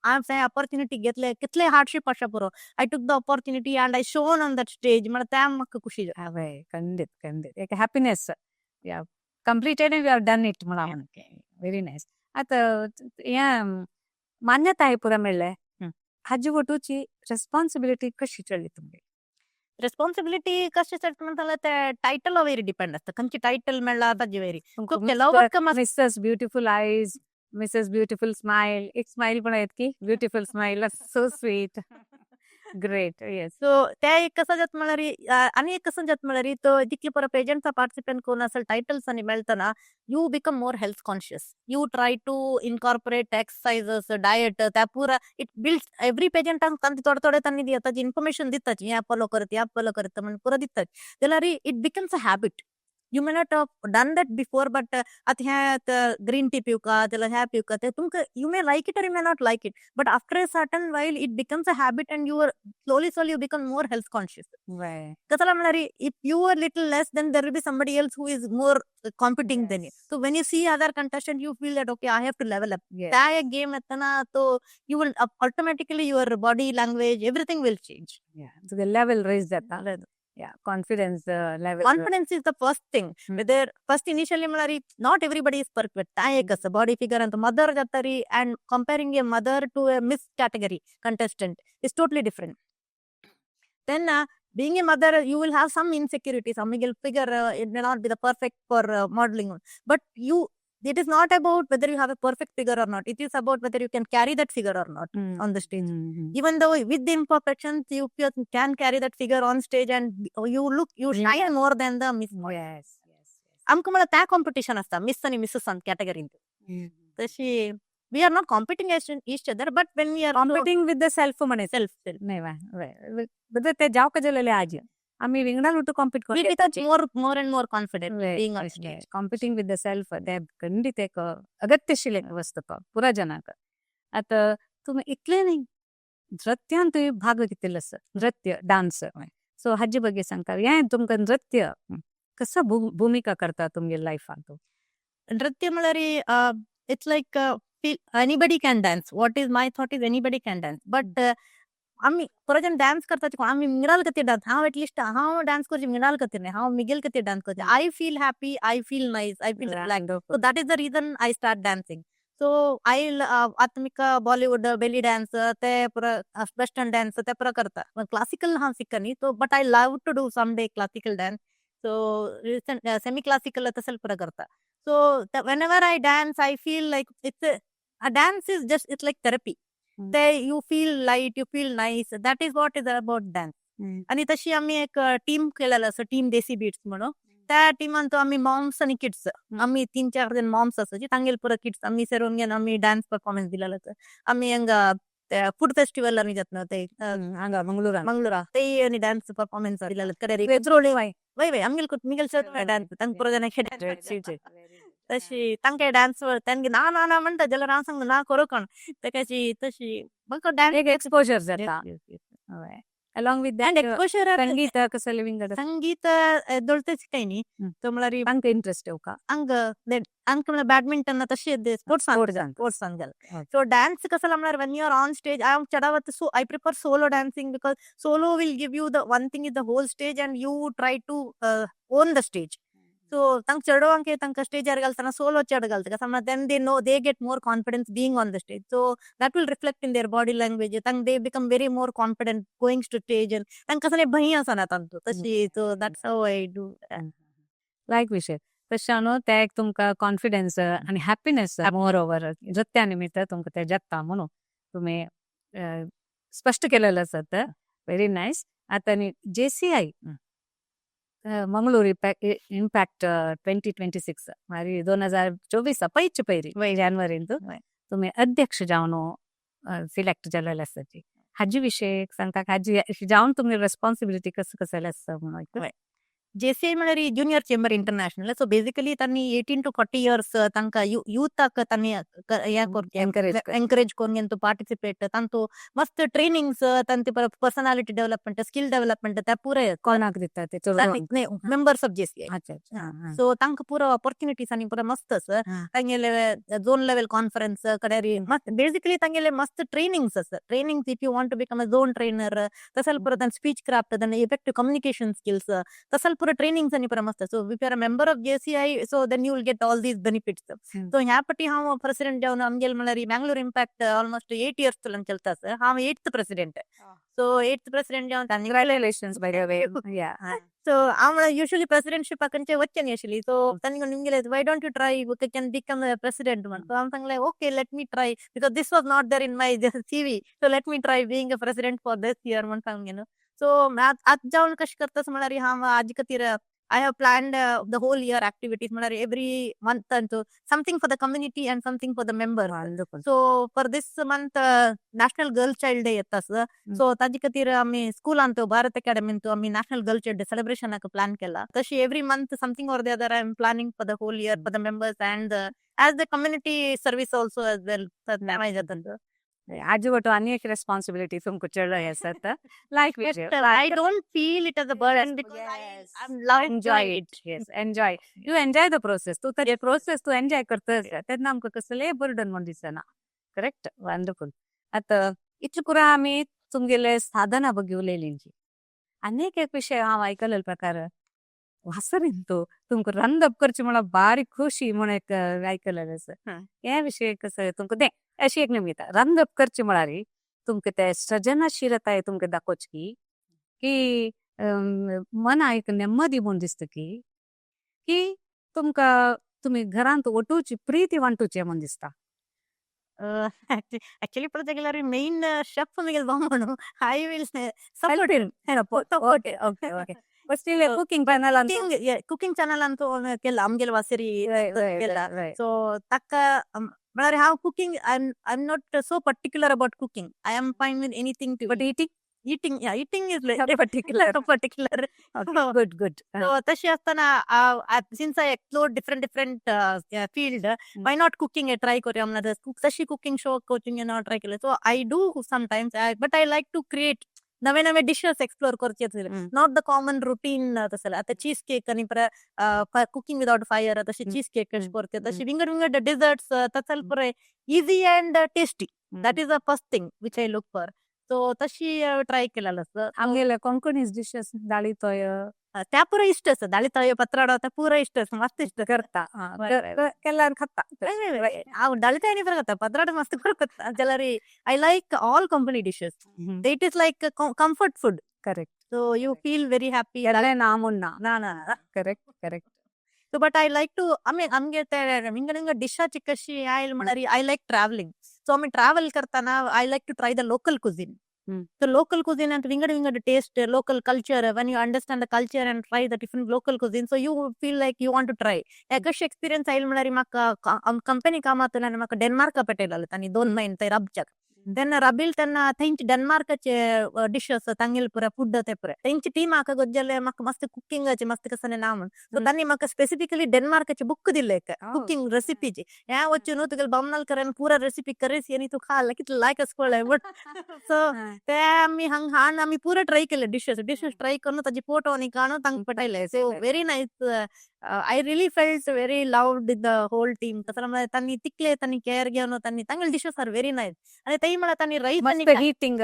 हांवें ऑपॉर्च्युनिटी घेतले, कितले हार्डशीप आशा पुरो, I took the opportunity and I shone on that stage. म्हळ्यार त्या म्हाका खुशी जाता. हय, खंडीत खंडीत एक happiness, yeah, completed, you have done it म्हणून. Very nice. आतां हें मान्यताय पुरा मेळ्ळें, हाजे वटूची रेस्पॉन्सिबिलिटी कशी चडली तुमगे? रेस्पॉन्सिबिलिटी कशी चडटा म्हणटा, ते टायटला वयर डिपेंड आसता. खंयची टायटल मेळ्ळा ताजे वयर खूब work. Mrs Beautiful Eyes, Mrs Beautiful Smile, एक स्माइल पण आहेत की beautiful smile, so sweet, great, yes. So ते एक कसं जाता म्हळ्यार, आनी एक कसं जाता म्हळ्यार, तो तितले परत पेजंटचा पार्टिसिपंट कोण असेल, टायटल्स आनी मेळतना you become more health conscious, you try to incorporate exercises, diet, त्या पुरा it build. Every पेजंटाक तांचे थोडे थोडे तांणी ताची इन्फॉर्मेशन दितात, हें फॉलो करत, हें फॉलो करत म्हण पुरो दितात, जाल्यार it becomes a habit. You may not done that before, but आतां हें ग्रीन टी पिवका जाल्यार हें पिवका, ते तुमकां you may like it or you may not like it, but after a certain while it becomes a habit and you are slowly, slowly you become more health conscious. कसं म्हळ्यार, if you are little less, then there will be somebody else who is more competing than you. So when you see other contestant, you feel that, okay, I have to level up. त्या एक game येतना तो you will automatically, your body language, everything will change. तुगे level rays जाता, या confidence level. Confidence is the first thing. Whether first initially म्हळ्यार, not everybody is perfect. त्या एक आसा बॉडी फिगर ಅಂತ mother जातारी, and comparing a mother to a Miss category contestant is totally different. तेन्ना Being a mother, you will have some insecurities. ಆಮಿಗೆಲ್ figure, it may not be the perfect for modeling, but you it is not about whether you have a perfect figure or not. It is about whether you can carry that figure or not on the stage. Even though with the imperfections, you can carry that figure on stage and you look, you shine more than the miss. Yes. आमकां म्हळ्यार त्या competition आसता miss आनी Mrs कॅटेगरीन. तशी we are not competing each other, but when we are Competing with the self म्हणे. Self self. नाही वा ते जाव कजलेले आज आम्ही विंगडा लुटू compete. We become more and more confident being on stage. Competing with the self ते खंडीत एक अगत्यशील वस्तू पुरा जनाक. आता तुम्ही इतले नाही, नृत्यान तुवें भाग घेतिल्लो आसा, नृत्य, डान्स. सो हाजे ಬಗ್ಗೆ सांगता, हें तुमकां नृत्य कसो भूमिका करता तुमगे लायफान? नृत्य म्हळ्यार it's like feel anybody can dance. What is my thought is anybody can dance, but आमी थोडे जण डान्स करतात, आमी मिंगडाल खातीर डान्स. हांव एटलिस्ट हांव डान्स करची मिंगडाल खातीर न्ही, हांव मिगेल खातीर डान्स करची. I feel happy, I feel nice, I feel relax, so that is the reason I start dancing. So I आतां मिका बॉलिवूड, बेली डान्स, ते पुरा वेस्टर्न डान्स ते पुरा करता. क्लासिकल हांव शिकनी so, but I love to do some day classical dance. So recent semi classical तसं पुरा करता. So whenever I dance, I feel like it's a dance is just, it's like therapy. ते you feel light, you feel nice. That is what is about dance. आणि तशी आम्ही एक team केलेलं असं, टीम देसी बीट्स म्हणून. त्या टीमान तो आम्ही मॉम्स आणि किड्स, आम्ही तीन चार जण मॉम्स असायची, तांगेल पुरा किड्स आम्ही सरून घेऊन आम्ही डान्स परफॉर्मन्स दिलेला असं. आम्ही हंग फूड फेस्टिवल आम्ही जात ते हांगा मंगळूरान. मंगळूरा ते आणि डान्स परफॉर्मन्स दिलेलं कडे वय वय वय आमगेल मिगेल डान्स तांक पुरा जण. तशी तांके डान्स तांगे ना ना ना म्हणटा जाल्यार हांव सांगता ना करूं कोण तेकाची तशी म्हाका डान्स एक एक्सपोजर जाता अलॉंग विथ and exposure. संगीत कसं लिव्हिंग जाता? संगीत दोळतेच काही न्ही. तो म्हळ्यार तांकां इंट्रस्ट येवका. हंग अंक म्हळ्यार बॅडमिंटन तशे स्पोर्ट्स. Sports. Sports गेले. सो डान्स कसं म्हळ्यार when you are on stage, I चडावत so I prefer solo dancing because solo will give you the one thing is the whole stage and you try to own the stage. So तांकां चेडवांक तांकां स्टेजार घालतना solo चड घालता कसं म्हळ्यार then they know they get more confidence being on the stage, so that will reflect in their body language. तांकां they become very more confident going to stage and तांकां कसलें भंय आसना तांचो तशी. So that's how I do. लायक विषय तशें न्हू, ते एक तुमकां कॉन्फिडन्स आनी हॅपीनेस मोर ओवर नृत्या निमित्त तुमकां ते जाता म्हणून तुमी स्पश्ट केलेलं आसत. Very nice. आतां न्ही जेसीआय मंगळूर इम्पॅक्ट 2026 मारी 2024 पैच पयरी जानेवारींत तुमी अध्यक्ष जावन सिलेक्ट जालेले आसाची. हाजी विशय सांगता, हाजी जावन तुमी रेस्पॉन्सिबिलिटी कसं कसं आसता म्हणून? जेसीआय म्हळ्यार junior chamber international. So basically तांणी 18 टू 40 इयर्स तांकां यूथाक तांणी हें एनकरेज. एनकरेज करून टू पार्टिसिपेट. तांतू मस्त ट्रेनिंग्स, तांचे पर्सनालिटी डेव्हलपमेंट, स्किल डेव्हलपमेंट त्या पुरे. कोणाक दिता ते? Members of JCI. अच्छा अच्छा सो तांकां पुरो ऑपॉर्च्युनिटीज आनी पुरो मस्त आसा. तांगेले झोन लेवल कॉन्फरन्स कडेन मस्त बेसिकली तांगेले मस्त ट्रेनिंग्स आसा. Trainings if you want to become a zone trainer, तसल पुरो speech craft, effective communication skills, तसल पुरो ट्रेनिंग्स आनी पुरो मस्त. So if you are a member of JCI, so then you will get all these benefits. So ह्या पटी हांव प्रेसिडेंट जावन आमगेले म्हणल्यार मँगलोर इम्पॅक्ट ऑलमोस्ट 8 इयर्स चलून चलता आसा. हांव eighth president, so eighth president जावन. Congratulations, by the way, yeah. So हांव युजुअली प्रेसिडेंटशिप खंयचे वच्चे न्ही आशिल्ली. सो तांणी निमगेले, "Why don't you try, you can become a president" म्हण. सो हांव सांगलें, "Okay, let me try," because this was not there in my CV. So let me try being a president for this year म्हण सांगले न्हू. So आत जावन कशें करता म्हळ्यार हांव हाजे खातीर I have planned the whole year activities. म्हळ्यार every month something for the community and something for the member. So for this month, National Girl Child Day येता. सो ताजे खातीर आमी स्कुलांत भारत अकॅडमींत आमी नॅशनल गर्ल चाइल्ड डे सेलिब्रेशनाक plan केला. तशी every month something or the other I am planning for the whole year for the members and as the community service also as well. जाता. आजूबाजू आनी एक रेस्पॉन्सिबिलिटी तुमकां चड आसत लायक. I don't feel it as a burden because I love Enjoy it, yes, enjoy, you enjoy the process. तूं ताजे process तूं एन्जॉय करता तेन्ना आमकां कसलें बर्डन म्हूण दिसना. Correct, wonderful. आतां इतलें पुरो आमी तुमगेले साधना ಬಗ್ಗೆ उलयली. आनीक एक विशय हांव आयकलेलो प्रकार वासरीन तूं तुमकां रांदप करचें म्हणल्यार बारीक खुशी म्हूण एक आयकलेलें आसा. हे विशय कसं तुमकां तें अशी एक निमित्त रांदप करचें म्हळ्यार तुमकां ते सृजनशीलताय तुमकां दाखोवची की मना एक नेम्मदी म्हूण दिसता की की तुमकां तुमी घरांत वटूची प्रीती वांटूची म्हूण दिसता. ऍक्च्युली पळोवपाक गेल्यार मेन शेफ मिगेल बामणू, I will support. Okay, but still cooking channel. Cooking channel ಅಂತೂ ಕೆಲ್ಲ ಆಮ್ಗೆಲ್ ವಾಸರಿ ಕೆಲ್ಲ. ಸೊ ತಕ್ಕ म्हळ्यार हांव cooking, I am not so particular about cooking. I am fine with anything to but eating? Eating, eating is particular. Particular. Good good. So तशी असताना, since I explore different different field, why not cooking try करूया म्हणल्यार तशी cooking show coaching try केलं. So I do sometimes, but I like to create नवे नवे dishes explore करचे, not the common routine. तसं आता चीज केक आणि परत कुकिंग विदाउट फायर तशी चीज केक कशी करते, तशी विंगड विंगड डेझर्ट्स तसल पुरे easy and tasty, that is the first thing which I look for. So तशी ट्राय केलेलं असतं. आमगेले कोंकणीज डिशेस दाळी तोय? त्या पुरा इष्ट असतं. दाळी तोय, पत्राडो त्या पुरा इष्ट असतं, मस्त इष्ट. करता केल्यार खाता? हांव दाळी तोय न्ही खाता, पत्राडो मस्त करता. जाल्यार I like all Konkani dishes. It is like comfort food. Correct. So you feel very happy. केल्लें ना म्हूण ना. ना ना. Correct correct. So but I like to आमी आमगे ते विंगड विंगड डिशाची कशी आयल म्हळ्यार I like travelling. So आमी ट्रॅव्हल करताना I like to try the local cuisine. So local cuisine and विंगड विंगड taste, local culture. When you understand the culture and try the different local cuisine, so you feel like you want to try. कशी experience आयल म्हळ्यार म्हाका company कामात म्हाका डेन्मार्का पेटयलेले तांणी 2 म्हयने थंय राबच्याक. तेन्ना राबिल तेन्ना थंयचे डेन्मार्काचे डिशस तांगेले पुरा फूड ते पुरा तेंची टीम म्हाका गोज्जाले म्हाका मस्त कुकिंगाचे मस्त कसं ना म्हण. सो तांणी म्हाका स्पेसिफिकली डेन्मार्काचे बुक दिले कुकिंग रेसिपीची. ह्या वचून न्हू तुगेले बामणाल करेन पुरा रेसिपी करेसी आनी तूं खा, कितले लायक आसा पळय. बट सो ते आमी हांग हाण आमी पुरा ट्राय केले डिशेस. डिशेस ट्राय करून ताजे फोटो आनी काडून तांकां पठयले. So very nice. I really felt very loved the whole team. कसं म्हळ्यार तांणी तितले तांणी केअर घेवन तांणी तांगेले डिशेस are very nice. आनी तेय म्हळ्यार तांणी रायस आनी मस्त हिटिंग.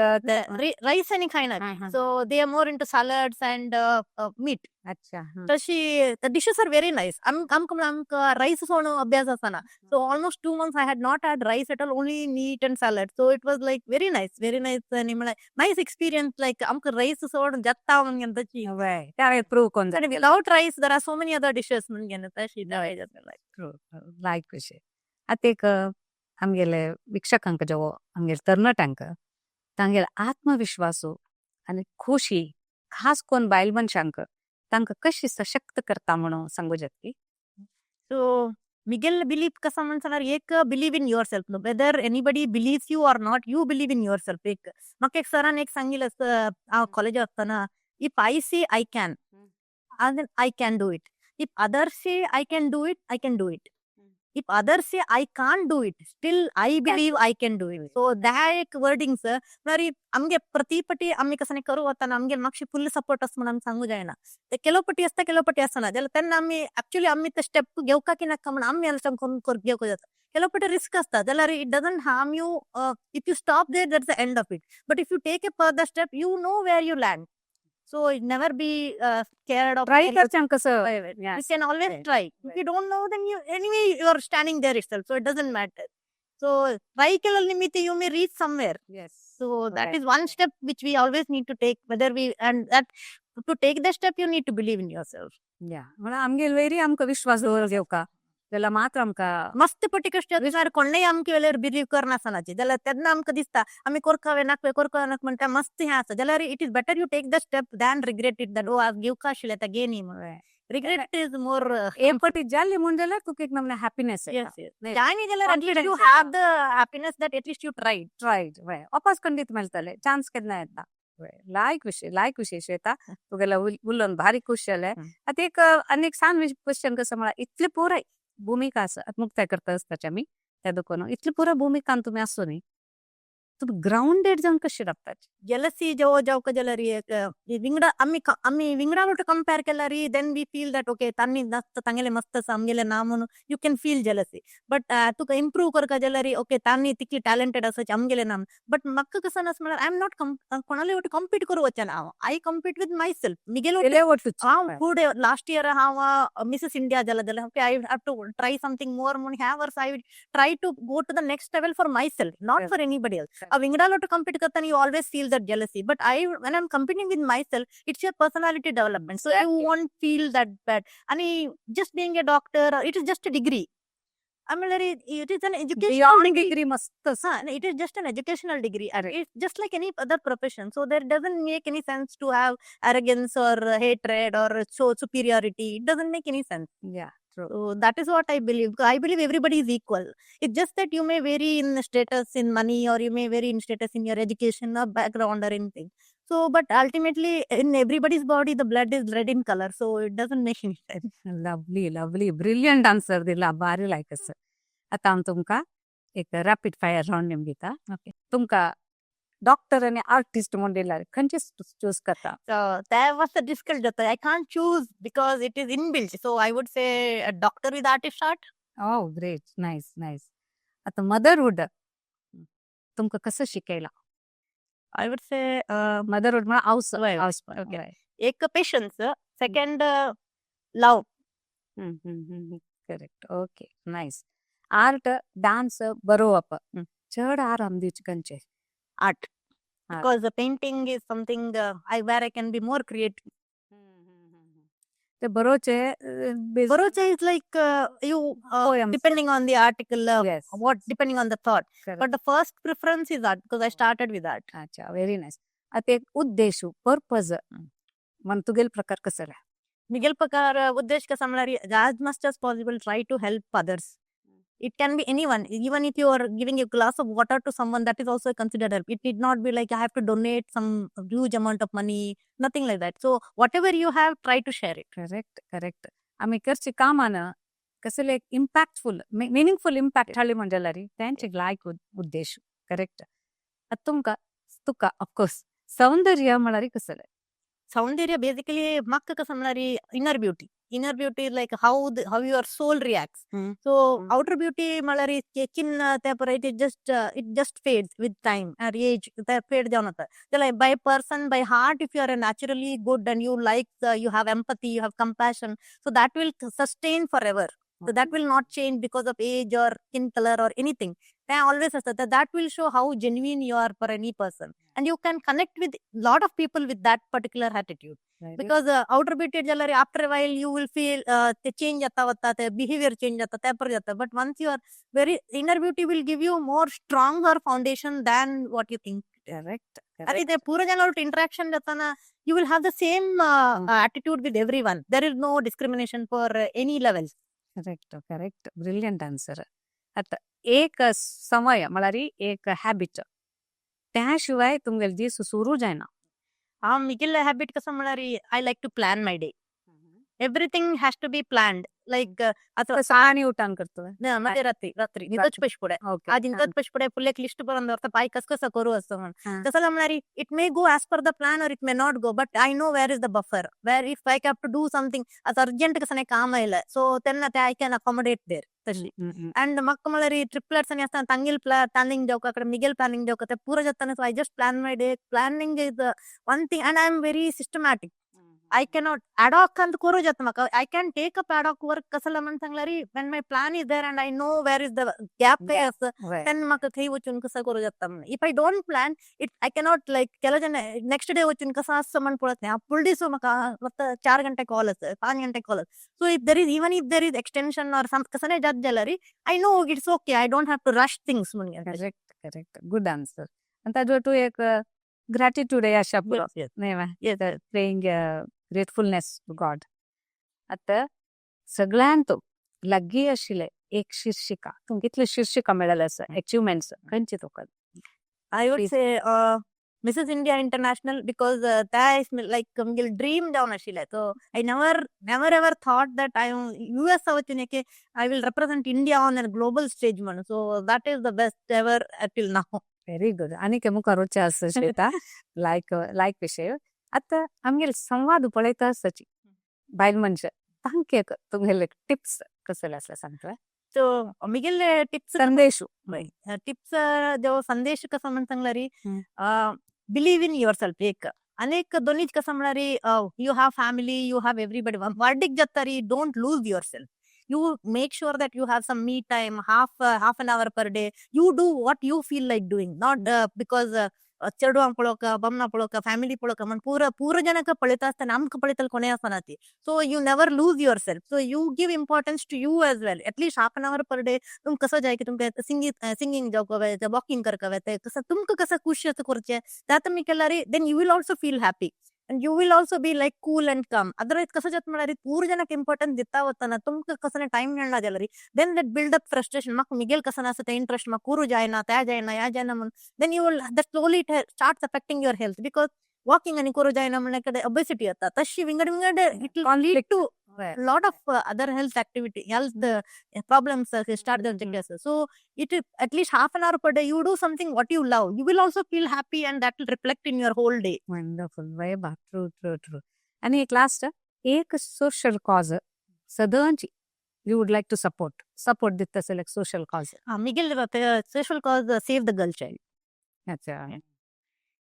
रायस आनी खायनात. So they are more into salads and meat. अच्छा. तशी the dishes are very nice. आमकां म्हळ्यार आमकां रायस सोडून अभ्यास आसना. So almost 2 months I had not had rice at all, only meat and salad. So it was like very nice, very nice. आनी म्हळ्यार नायस एक्सपिरियन्स. लायक आमकां रायस सोडून जाता म्हणून तशी. त्यावेळेस प्रूव्ह कोण जाता. Without rice there are so many other dishes म्हणून तशी. लायक विशय. आतां एक आमगेले वीक्षकांक जेवो आमगेले तरणाट्यांक तांगेले आत्मविश्वासो आनी खोशी, खास कोण बायल मनशांक तांकां कशी सशक्त करता म्हणून सांगू शकती? सो मिगेल बिलीफ कसा म्हण सांगणार, एक believe in yourself. Whether anybody believes you or not, you believe in yourself. एक म्हाका एक सरान एक सांगिल्लें हांव कॉलेजाक आसतना, if I say I can, I can do it. If others say I can do it, I can do it. If others say I can't do it, still I believe I can do it. So that एक wordings म्हळ्यार आमगे प्रति पटी आमी कसं करू वताना आमगे मातशी फुल सपोर्ट आसा म्हणून आमी सांगू जायना. ते केलो पटी आसता, केलो पटी आसना. जाल्यार तेन्ना आमी एक्चुअली आमी ते स्टेप घेवका की नाका म्हणून आमी करून घेवंक जाता. केलो पटी रिस्क आसता जाल्यार it doesn't harm you. If you stop there, that's the end of it, but if you take a further step, you know where you land. So never be scared of try करच्यांक कसं. You can always try. If you don't know, then you anyway you are standing there itself, so it doesn't matter. So try केलेलं निमित्त you may reach somewhere. So that is one step which we always need to take, whether we and that to take the step you need to believe in yourself. या, म्हणून आमगेल वयरी आमकां विश्वास दवर घेवका जाल्यार मात्र आमकां. मस्त पटी कश्ट जाल्यार कोणूय आमकां वेल्यार बिलीव करनासनाची जाल्यार तेन्ना आमकां दिसता आमी कोरकावे नाकवे कोरकावे नाक म्हणटा मस्त हें आसा. जाल्यार it is better you take the step than regret it that, oh, आज घेवका आशिल्लें आतां घे न्ही म्हणून. Regret is more. एक पटी जाल्ली म्हूण जाल्यार तुका एक नमूने हॅपीनेस. Yes, जायनी जाल्यार at least you have the happiness that at least you tried. Tried. वापस खंडीत मेळटले चान्स केन्ना येता. लायक विशय, लायक विशय. श्वेता, तुगेले उलोवन भारी खुश जालें. आतां एक आनी एक सान क्वेश्चन कसो म्हळ्यार इतली पुराय भुमिका आसा मुक्ताय करता आसताचे आमी त्या दुकानार इतली पुराय भुमिकान तुमी आसूं न्ही, तुमी ग्रावंडेड जावन कशी रावतात? जेलसी जो जावका जाल्यार एक विंगडा आमी आमी विंगडा वट कंपेर केल्यार then we feel that, okay, तांणी मस्त तांगेले मस्त आसा आमगेले ना म्हणून you can feel jealousy. But तुका इम्प्रूव करका जाल्यार, ओके, तांणी तितली टॅलेंटेड आसा आमगेले ना. बट म्हाका कसो आसा म्हळ्यार I am not कोणाले वट कंपीट करूं वचना हांव. I compete with myself मिगेले. हांव फूड लास्ट इयर हांव मिसेस इंडिया जाला जाल्यार, okay, I have to try something more म्हणून ह्या वर्सा I try to go to the next level for myself, not for anybody else. विंगडा लोट compete करता, you always feel that jealousy. But I, when I am competing with myself, it's your personality development, so you won't feel that bad. आणि just being a doctor, it is just a degree. म्हणल्यार it is an educational beyond degree मस्त. हा, it is just an educational degree. It's just like any other profession. So there doesn't make any sense to have arrogance or hatred or show superiority. It doesn't make any sense. Yeah true. So that is what I believe. I believe everybody is equal. It's just that you may vary in status, in money, or you may vary in status in your education or background or anything. So, but ultimately, in everybody's body, the blood is red in color. So it doesn't make any sense. Lovely, lovely, brilliant answer दिला, बारी लायक आसा. आतां हांव तुमकां एक rapid fire round दिता. Okay. तुमकां doctor आनी आर्टिस्ट म्हूण दिल्यार खंयचे चूज करता? So that was the difficult जाता. I can't choose because it is inbuilt. So I would say a doctor with artist heart. Oh great, nice, nice. आतां motherhood तुमकां कसं शिकयलां? I would say motherhood म्हळ्यार हावस हावस. Okay. एक patience, second love. Correct, okay, nice. Art, dance, बरोवप चड आराम दिवचे खंयचे? Art. Because the painting is something I where I can be more creative. ते बरोवचे? बरोवचे is like you Poems. Depending on the article, what, depending on the thought. But the first preference is art because I started with art. अच्छा, very nice. आतां एक उद्देश, purpose म्हण तुगेले प्रकार कसो? Miguel प्रकार उद्देश कसा म्हळ्यार, as much as possible try to help others. It can be anyone. Even if you are giving a glass of water to someone, that is also considered help. It need not be like I have to donate some huge amount of money, nothing like that. So whatever you have, try to share it. Correct correct. आमी करची कामां कसले एक impactful, meaningful impact हाडली म्हणजे जाल्यार तेंचे लायक उद्देश. करेक्ट. आतां तुमकां, तुका ऑफकोर्स, सौंदर्य म्हळ्यार कसलें? सौंदर्य बेसिकली म्हाका कसं म्हळ्यार inner beauty. Inner beauty, like how your soul reacts. So outer beauty म्हळ्यार स्किन, त्या परत it just fades with time or age. ते फेड जावन वता. जाल्यार by person, by heart, if you are a naturally good and you like, you have empathy, you have compassion, so that will sustain forever. So that will not change because of age or skin color or anything. ते always आसता. That will show how genuine you are for any person, and you can connect with lot of people with that particular attitude, because outer beauty जाल्यार after a while you will feel ते change जाता वता, ते behaviour change जाता, ते परत जाता. But once you are very inner beauty will give you more stronger foundation than what you think. Correct. आणि ते पुरो जाणां इंटरेक्शन जाताना you will have the same attitude with everyone. There is no discrimination for any level. Correct correct, brilliant answer. आतां एक समय म्हळ्यार एक हॅबिट, त्या शिवाय तुमगेले दीस सुरू जायना? हांव मिगेले हॅबिट कसो म्हळ्यार, I like to plan my day. Everything has to be planned, like आतां सकाळी उठान करतो? म्हणजे रात्री, रात्री न्हिदच पयशे फुडें. आज न्हिदत पयशे फुडें फुडले एक लिस्ट बरोवन दवरता, पाय कस कसो करूं असो म्हण. तसो जाल्यार म्हळ्यार it may go as per the plan or it may not go, but I know where is the buffer, where if I have to do something. आतां अर्जंट कसलें काम आयलें, सो तेन्ना ते I can accommodate there तशी. And म्हाका म्हळ्यार triplets आनी आसतना तांगेल प्लॅनिंग जावका कडे, मिगेल प्लॅनिंग जावका, ते पुरो जाताना. So I just plan my day. Planning is one thing, and I am very systematic. I cannot ad hoc ಅಂತ करूं जाता म्हाका. I can take up ad hoc work. कसं म्हण सांगल्यार, when my plan is there and I know where is the gap खंय आसा, तेन्ना म्हाका थंय वचून कसं करूं जाता म्हण. If I don't plan it, I cannot, like केलं जेन्ना नेक्स्ट डे वचून कसं आसता म्हण पळत नाही. फुल दीस म्हाका फक्त 4 घंटे कॉल आसा, 5 घंटे call. So if there is, even if there is extension or some कसं नाही जात जाल्यार, I know it's okay, I don't have to rush things म्हणून. Correct correct, good answer. आणि ताजो तूं एक ग्रॅटिट्यूड आसा पुरो न्ही? प्रेइंग, ग्रेटफुलनेस टू गॉड. आतां सगळ्यांत लागीं आशिल्लें एक शीर्षिका, तुमकां कितल्यो शीर्षिका मेळ्ळेले आसा, अचिवमेंट्स, खंयची तुका? I would Please. Say Mrs. India International, because that is like म्हगेलें ड्रीम जावन आशिल्लें. So I never never ever thought that I US वचून की I will represent India on a global stage म्हणून. So that is the best ever till now. Very good. आनी मुखार वचचें आसा श्वेता, लायक लायक विशय. आतां आमगेले संवाद पळयता आसची बायल मनशां, तांकां एक तुमगेले टिप्स कसले आसले सांगता? सो म्हगेले टिप्स संदेश. टिप्स जो संदेश कसो म्हण सांगल्यार, believe in your self एक, आनी एक दोनीच कसं म्हळ्यार, you have family, you have everybody, वार्डीक जाता, don't lose yourself. You make sure that you have some me time, half an hour per day. You do what you feel like doing, not because चेडवांक पळोवका, बामणा पळोवका, family पळोवका म्हण पुरा पुरा जनक पळयता आसतना आमकां पळयतले कोणूय आसना ती. So you never lose yourself. So you give importance to you as well, at least half an hour per day. तुमकां कसो जाय की तुमकां सिंगींग जावंक जाय, वॉकिंग करपाक जाय, कसं तुमकां कसं खुश करचें ते तुमी केल्यार, then you will also feel happy and you will also be like cool and calm. Otherwise कसं जाता म्हळ्यार, पूर जनक इम्पॉर्टन्स दिता वतना तुमकां कसं टायम मेळना जाल्यार, then that build up frustration. म्हाका मिगेल कसं आसा तें इंट्रस्ट म्हाका करूं जायना, त्या जायना, ह्या जायना म्हणून, then you will that slowly it starts affecting your health, because walking आनी करूं जायना म्हणल्यार कडेन ओबेसिटी येता. तशी विंगड विंगड it lead to lot of other health activity, health problems start जावचे आसा. So it at least half an hour per day you do something what you love, you will also feel happy and that will reflect in your whole day. Wonderful. वय बा, true true true. आणि एक last, एक social cause सदांची you would like to support दिता असेल, एक social cause? Miguel social cause, save the girl child.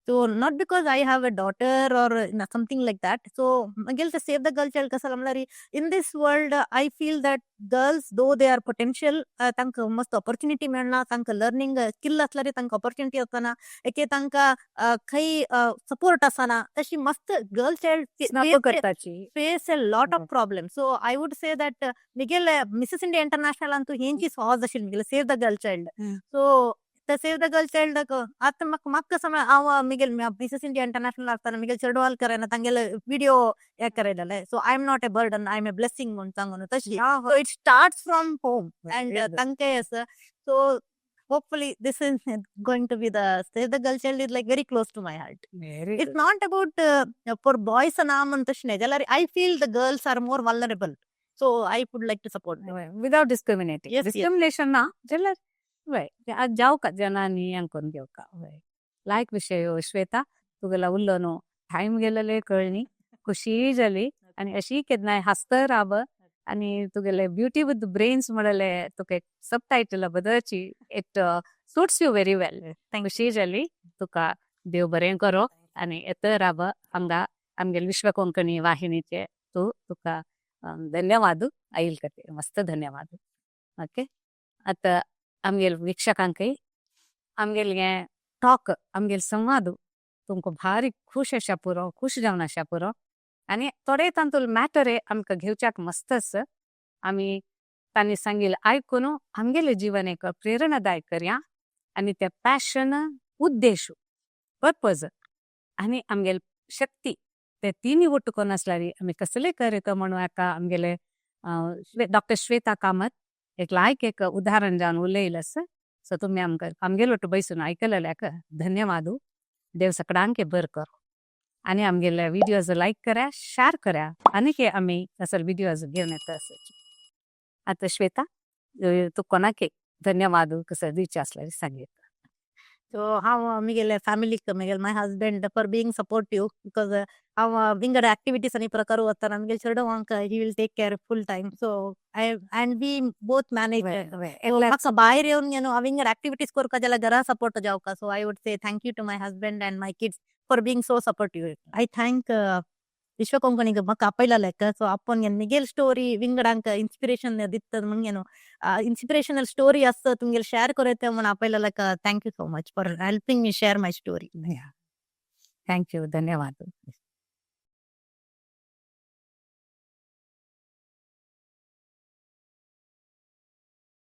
So not because I have a daughter or something like that. So again, to save the girl child कसं म्हणल्यार, in this world I feel that girls, though they are potential, तांकां मस्त opportunity मेळना. तांकां learning skill असल्यार तांकां opportunity आसना, एके तांकां खंय सपोर्ट आसना. तशी मस्त गर्ल चाइल्ड करताची face a lot of problems. So I would say that Miguel Mrs India international ಅಂತೂ हेंची कॉज आशिल्ली Miguel save the girl child. So the save the girl child आतां म्हाका म्हाका कसं हांव मिगेल मिसेस इंडिया इंटरनॅशनल आसतना मिगेल चेडवालकर तांगेले विडियो हे करयलेले. So I am not a burden, I am a blessing म्हूण सांगून तशी. So it starts from home and तांकां आसा. So hopefully this is going to be the save the girl child is like very close to my heart. Very It's not about for boys ना म्हण तशें न्हय जाल्यार, I feel the girls are more vulnerable, so I would like to support. Without discriminating. Yes. Discrimination ना जाल्यार वय आज जावका जनांनी हें करून घेवका. वय, लायक विशय श्वेता. तुगेला उल्लो टायम गेलेले कळनी, खुशी जाली आणि अशी केन्नाय हासत राब आणि तुगेले ब्युटी विथ ब्रेन्स म्हणले तुका सब title बदलची, it suits you very well. खुशी जाली. तुका देव बरें करो आणि येत राब हांगा आमगेले विश्व कोंकणी वाहिनीचे. तूं तुका धन्यवाद आईल खातीर, मस्त धन्यवाद. ओके, आतां आमगेले वीक्षकांकय आमगेले हें टॉक, आमगेले संवाद तुमकां भारी खुश आशा पुरो, खुश जावन आशा पुरो आनी थोडे तातूंत मॅटर आमकां घेवच्याक मस्त आसा. आमी तांणी सांगिल्लें आयकून आमगेलें जिवन एक प्रेरणादायक करया आनी ते पॅशन, उद्देश, पर्पज आनी आमगेले शक्ती ते तिनूय ಒಟ್ಟು आसल्यार आमी कसले करता म्हणून एका आमगेले डॉक्टर श्वेता कामत एक लायक एक उदाहरण जावन उलयलें आसा. सो तुमी आमकां आमगेले ಒಟ್ಟು बैसून आयकलेल्याक धन्यवाद. देव सगळ्यांक बरें करो आनी आमगेले विडियोज लायक करा, शेअर करा आनी आमी असल विडियोज घेवन येता. आतां श्वेता, तूं कोणाक धन्यवाद कसो दिवचे आसल्यार सांग. So हांव मिगेले फॅमिलीक, मिगेले my husband for being supportive, because हांव विंगड activities आनी प्रकार वतना मिगेले चेडवांक he will take care full time, so I and we both manage. म्हाका भायर येवन you विंगड activities करपाक जाल्यार घरा support जावका. So I would say thank you to my husband and my kids for being so supportive. I thank विश्व कोंकणीक म्हाका आपयलेलेक. So आपोवन मिगेल स्टोरी विंगडांक इन्स्पिरेशन दिತ್ತ म्हण, इन्स्पिरेशनल स्टोरी आसता तुमगेले शेअर करता म्हण आपयलेलेक, thank you so much for helping me share my story. Thank you, धन्यवाद.